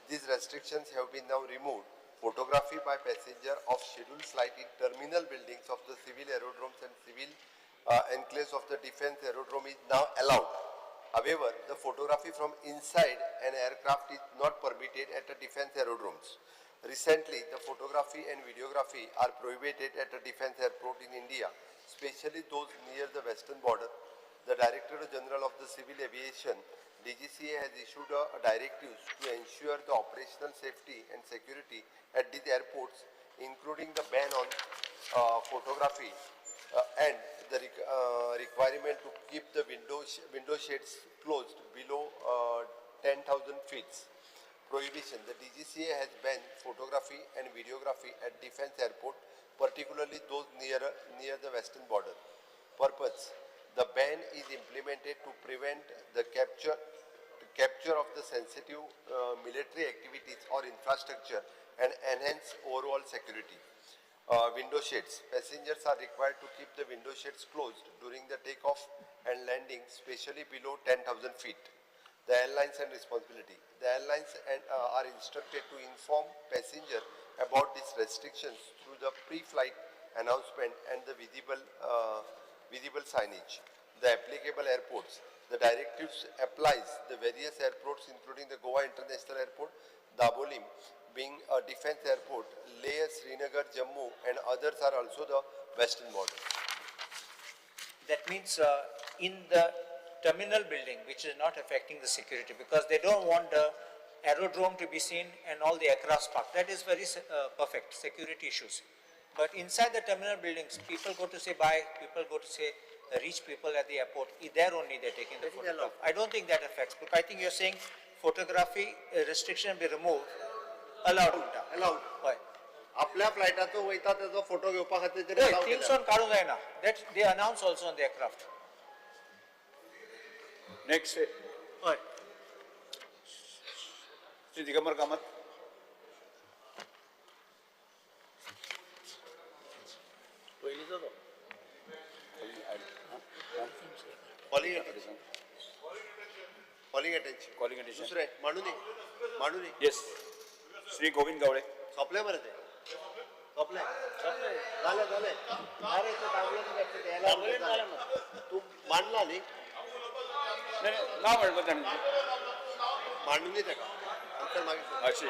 These restrictions have been now removed. Photography by passenger of scheduled flight in terminal buildings of the civil aerodromes and civil enclaves of the defense aerodrome is now allowed. However, the photography from inside an aircraft is not permitted at the defense aerodromes. Recently, the photography and videography are prohibited at the defense airport in India, especially those near the western border. The Director General of the Civil Aviation, DGCA, has issued a directives to ensure the operational safety and security at these airports, including the ban on photography and the requirement to keep the window shades closed below 10,000 feet. Prohibition. The DGCA has banned photography and videography at defense airport, particularly those near the western border. Purpose. The ban is implemented to prevent the capture of the sensitive military activities or infrastructure and enhance overall security. Window shades. Passengers are required to keep the window shades closed during the takeoff and landing, especially below 10,000 feet. The airlines and responsibility. The airlines are instructed to inform passenger about these restrictions through the pre-flight announcement and the visible signage. The applicable airports. The directives applies the various airports, including the Goa International Airport, Dabolim, being a defense airport, Leh, Srinagar, Jammu, and others are also the western border. That means in the terminal building, which is not affecting the security, because they don't want the aerodrome to be seen and all the aircraft parked. That is very perfect, security issues. But inside the terminal buildings, people go to say bye, people go to say reach people at the airport. There only they're taking the photograph. I don't think that affects, because I think you're saying photography restriction be removed, allowed. Allowed. Why? आपल्या फ्लायटाचो वयता तेजो फोटो घेवपा खातीर तरी Right, allow things केल्या. on काडूंक जायना. That they announce also on the aircraft. Next, हय. Shri Digambar Kamat. पयलींचो तो. Calling attention. Calling attention. Calling attention. दुसरें मांडू न्ही, मांडू न्ही. Yes. Shri Govind Gawade. सोंपलें मरे तें, सोंपलें, जालें जालें. अरे तें दाबलें तुका, तें तूं मांडला न्ही? नाही, ना म्हणलं ताणें. मांडू न्ही तेका, आन्सर मागीर. अशी.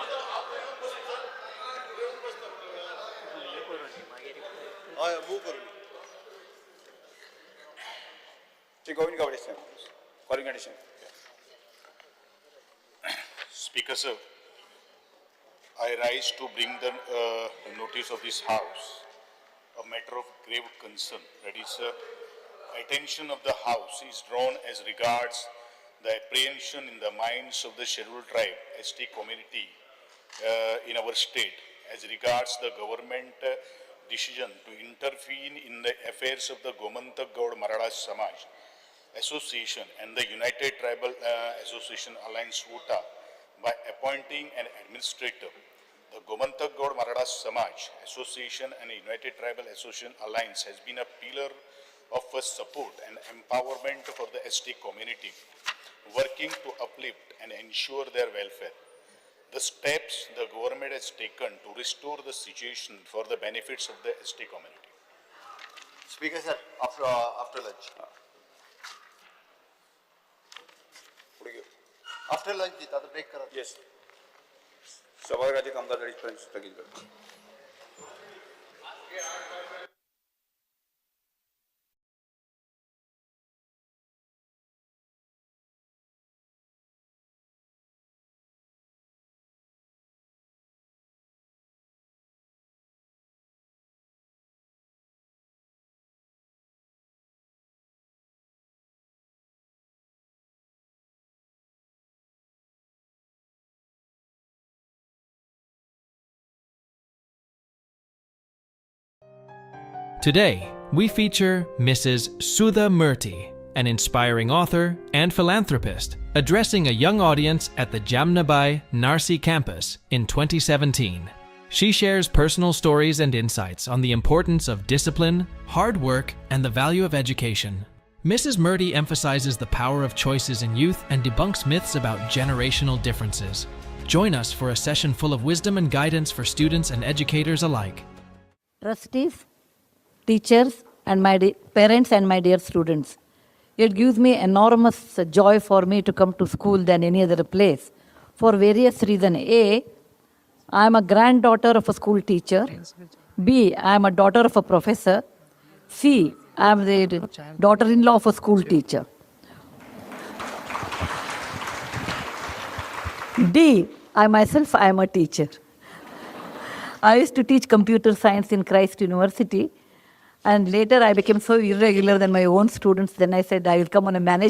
हय, मूव करून. Shri Govind Gawade sir, calling attention. Speaker sir, I rise to bring the notice of this house a matter of grave concern. That is, attention of the house is drawn as regards the apprehension in the minds of the scheduled tribe ST community in our state as regards the government decision to intervene in the affairs of the Gomantak Gaud Maratha Samaj Association and the United Tribal Association Alliance UTA by appointing an administrator. The Gomantak Gaud Maratha Samaj Association and United Tribal Association Alliance has been a pillar of support and empowerment for the ST community, working to uplift and ensure their welfare. The steps the government has taken to restore the situation for the benefits of the ST community. Speaker sir, after lunch. After lunch दिता, आतां ब्रेक करात. येस, सभागृहाचे कामकाज अडीच पर्यंत स्थगीत करता. Today, we feature Mrs. Sudha Murty, an inspiring author and philanthropist, addressing a young audience at the Jamnabai Narsi campus in 2017. She shares personal stories and insights on the importance of discipline, hard work, and the value of education. Mrs. Murty emphasizes the power of choices in youth and debunks myths about generational differences. Join us for a session full of wisdom and guidance for students and educators alike. Trustees, teachers, and my parents and my dear students. It gives me enormous joy for me to come to school than any other place for various reasons. A, I am a granddaughter of a school teacher. B, I am a daughter of a professor. C, I am the daughter-in-law of a school teacher. D, I myself, I am a teacher. I used to teach computer science in Christ University, and later I became so irregular than my own students. Then I said, I will come on a management